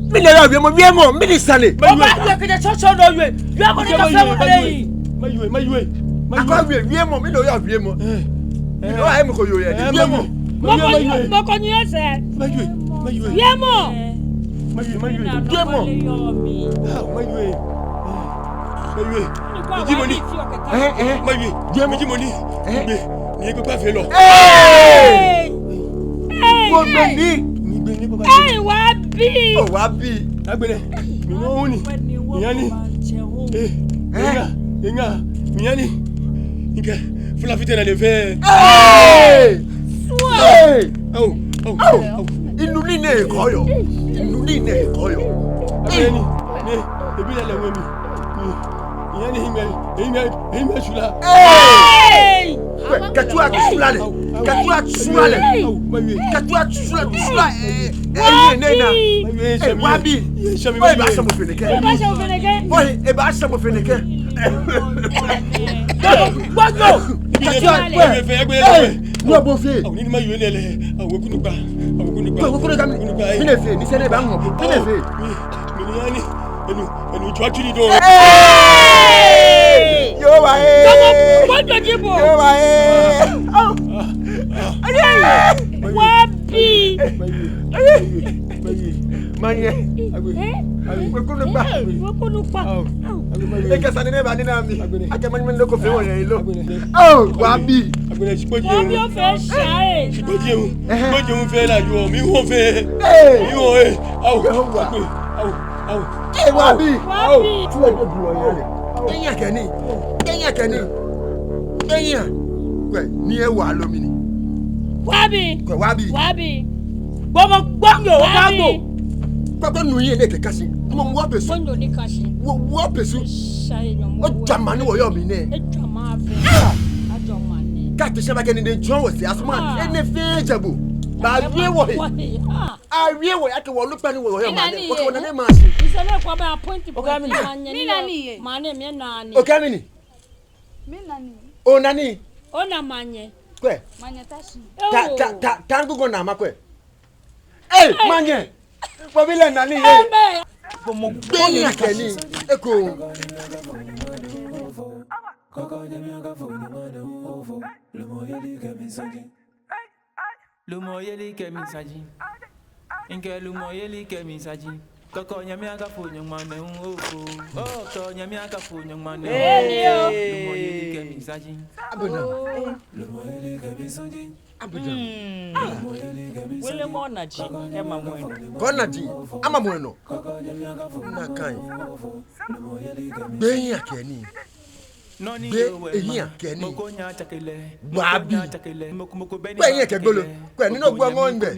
Mɛni oyɔɔ wiemɔ, wiemɔ, mɛni sane? Obaawie kɛjɛ tsɔtsɔ nɔ wie. Wiemɔ ni kafee mɔ lɛ. Mayu ee, mayu ee, mayu ee. Akɔ wie, wiemɔ, mɛni oyɔɔ wiemɔ? Mɛni oyɔɔ mɔ ko yɔɔ yɛ? Wiemɔ. Mɔ ko nyɛ sɛɛ. Mayu ee, mayu ee. Wiemɔ. Mayu ee, mayu ee. Wiemɔ. Mayu ee. Mayu ee. Miji mɔ ni. Ɛɛ, ɛɛ. Mayu ee. Wiemɔ. Miji mɔ ni. Ɛɛ. Migbe. Ni ekpakpa fee lɔ. Hey! Hey! Wo mɛni? Migbe ni ekpakpa fee lɔ. Hey, obaabi. Oo, obaabi. Agbɛnɛ. Minu ni. Miya ni. Ee. Ɛɛ. Eŋa. Eŋa. Miya ni. Mikɛ. Fula fite na le fɛ. Hey! Hey! Awo, awo, awo. Minu nii nɛɛ kɔɔyɔɔ. Minu nii nɛɛ kɔɔyɔɔ. Agbɛnɛ ni. Ni. Ebi lɛ lɛ ŋwɛ mi. Ni. Miya ni hiŋmɛi, hiŋmɛi, hiŋmɛi shwila. Hey! Kɛ, kɛ tsu atsu shwila lɛ. Kɛ tsu atsu shwila lɛ. Kɛ tsu atsu shwila, shwila, ɛɛ, ɛɛ, nɛɛ, nɛɛ. Ee, obaabi. Oyi, ebaashɛ bo fɛɛ nɛkɛ. Oyi, ebaashɛ bo fɛɛ nɛkɛ. Gbɔjɔ. Kɛ tsu atsu shwila lɛ. Ee, nɔ bo fee. Awo, ni mayu ee nɛɛ lɛ. Awo, weku nukpa. Awo, weku nukpa. Weku nukpa, ee. Mɛni efee, ni sane ba ŋɔ. Mɛni efee. Mi, mi ni ya ni. Enu, enu jɔ tsu ni do. Hey! Yehowa ee. Kɔmɔ, kɔjɔ ji bo. Yehowa ee. Au. Obaabi. Manyɛ. Ee? Weku nukpa. Ee, weku nukpa. Au. Ekɛ sane nɛɛ ba ni na mi. Akɛ manyɛ mɛni ko fee wɔ yɛ lo. Au, obaabi. Obaabi ofee sane. Shikpɔji ewu. Ɛhɛɛ. Shikpɔji ewu fɛɛ la yɔɔ. Mi hu fɛɛ. Ee. Mi hu ee. Au. Yehowa. Au. Au. Ee, obaabi. Obaabi. Au. Tsu lɛ do bulɔ ya lɛ. Kɛ eya kɛ nii. Kɛ eya kɛ nii. Kɛ eya. Kwɛ, ni ewa lo mɛni. Obaabi. Kwɛ, obaabi. Obaabi. Gbɔmɔ gbɔŋ yoo, obaabi. Obaabi. Kwɛ, kwɛ, nu yɛ nɛɛ kɛ kashi. Gbɔmɔ wɔ pɛ su. Gbɔŋ yoo ni kashi. Wɔ, wɔ pɛ su. Shai nyɔmɔ. Ojwamaŋ ni wɔyɔɔ mli nɛɛ. Ejwamaŋ fɛɛ. Ah! Ajwamaŋ ni. Kɛ te shi ba kɛ nii diɛŋtsɛ wɔ sɛɛ asumɔ. Ah. Enɛ fɛɛ jɛ bo. Baawie wɔ he. Wɔ he. Ah. Awie wɔ he akɛ wɔ onukpa ni wɔyɔɔ maŋ nɛɛ. Okɛ onane ma shi. Okɛɛ mɛni? Manyɛ ni. Manyɛ ni. Okɛɛ mɛni? Mɛni? Onane. Ona manyɛ. Kwɛ. Manyɛ ta shi. Ta, ta, ta, ta ŋgugɔ naa ma kwɛ. Ee, manyɛ. Bo bi lɛ nane ee. Gbɔmɔ gbɛ ni akɛ nii. Eko. Lumɔyeli kɛ mi saji. Lumɔyeli kɛ mi saji. Mikɛɛ lumɔyeli kɛ mi saji. Kɔkɔ Nyame akafo nyɔŋma nɛɛ hu ofo. Oo, kɔkɔ Nyame akafo nyɔŋma nɛɛ hu ofo. Lumɔyeli kɛ mi saji. Abena. Lumɔyeli kɛ mi saji. Abena. Hmm. Lumɔyeli kɛ mi saji. Wele mɔ naji, ema mɔ enɔ. Kɔ naji, ama mɔ enɔ. Nakai. Gbɛi akɛ nii. Gbɛi ehiɛ kɛ nii. Obaabi. Gbɛi ehiɛ kɛ gbolo. Kwɛ, ni no gbɔ ŋɔɔ gbɛ.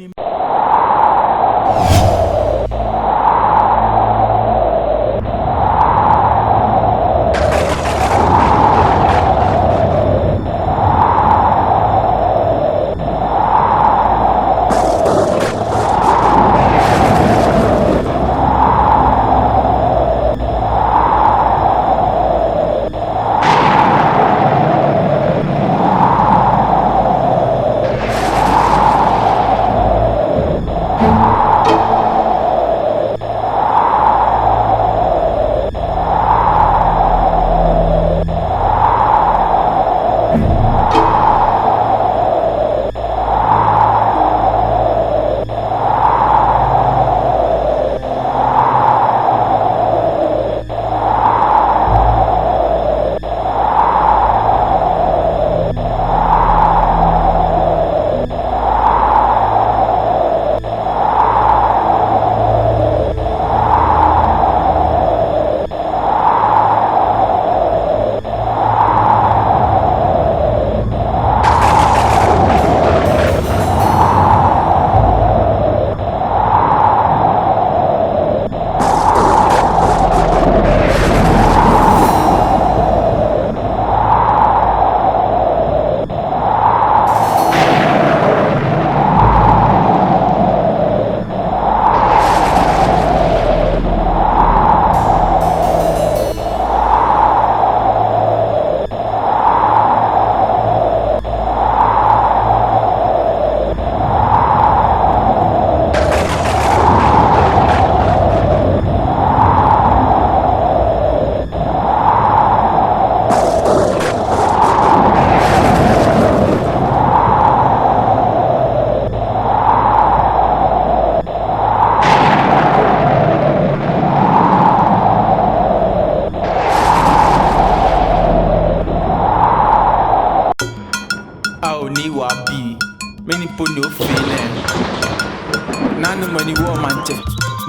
Anumɔ ni wɔ maŋtsɛ,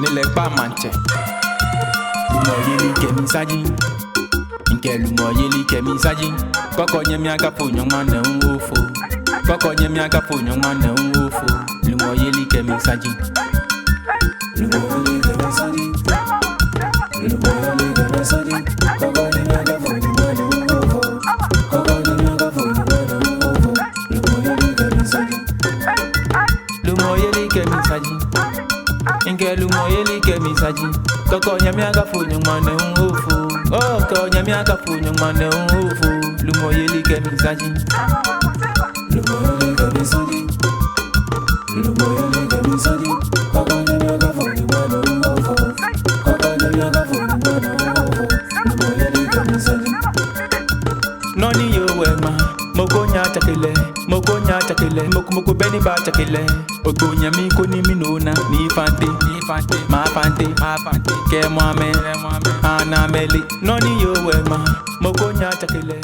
ni lɛ kpa maŋtsɛ. Lumɔyeli kɛ misaji. Mikɛɛ lumɔyeli kɛ misaji. Kɔkɔ nyɛmi akafo nyɔŋma nɛ ŋ ofo. Kɔkɔ nyɛmi akafo nyɔŋma nɛ ŋ ofo. Lumɔyeli kɛ misaji. Lumɔyeli kɛ misaji. Lumɔyeli kɛ misaji. Kɔkɔ nyɛmi akafo nyɔŋma nɛ ŋ ofo. Kɔkɔ nyɛmi akafo nyɔŋma nɛ ŋ ofo. Lumɔyeli kɛ misaji. Lumɔyeli kɛ misaji. Mikɛɛ lumɔyeli kɛ misaji. Kɔkɔ nyɛmi akafo nyɔŋma nɛ ŋ ofo. Kɔkɔ nyɛmi akafo nyɔŋma nɛ ŋ ofo. Lumɔyeli kɛ misaji. Lumɔyeli kɛ misaji. Lumɔyeli kɛ misaji. Kɔkɔ nyɛmi akafo nyɔŋma nɛ ŋ ofo. Kɔkɔ nyɛmi akafo nyɔŋma nɛ ŋ ofo. Lumɔyeli kɛ misaji. Nɔ ni yɔɔ wɛ ma, mɔ ko nyɛŋ atsake lɛ, mɔ ko nyɛŋ atsake lɛ, mɔ ko, mɔ ko bɛ ni baatsake lɛ. Ogbo nyɛmi ko ni minɔ naa, Nii Fante, Nii Fante, Maa Fante, Maa Fante, kɛ mɔ amɛ, kɛ mɔ amɛ, ana amɛle. Nɔ ni yɔɔ wɛ ma, mɔ ko nyɛŋ atsake lɛ.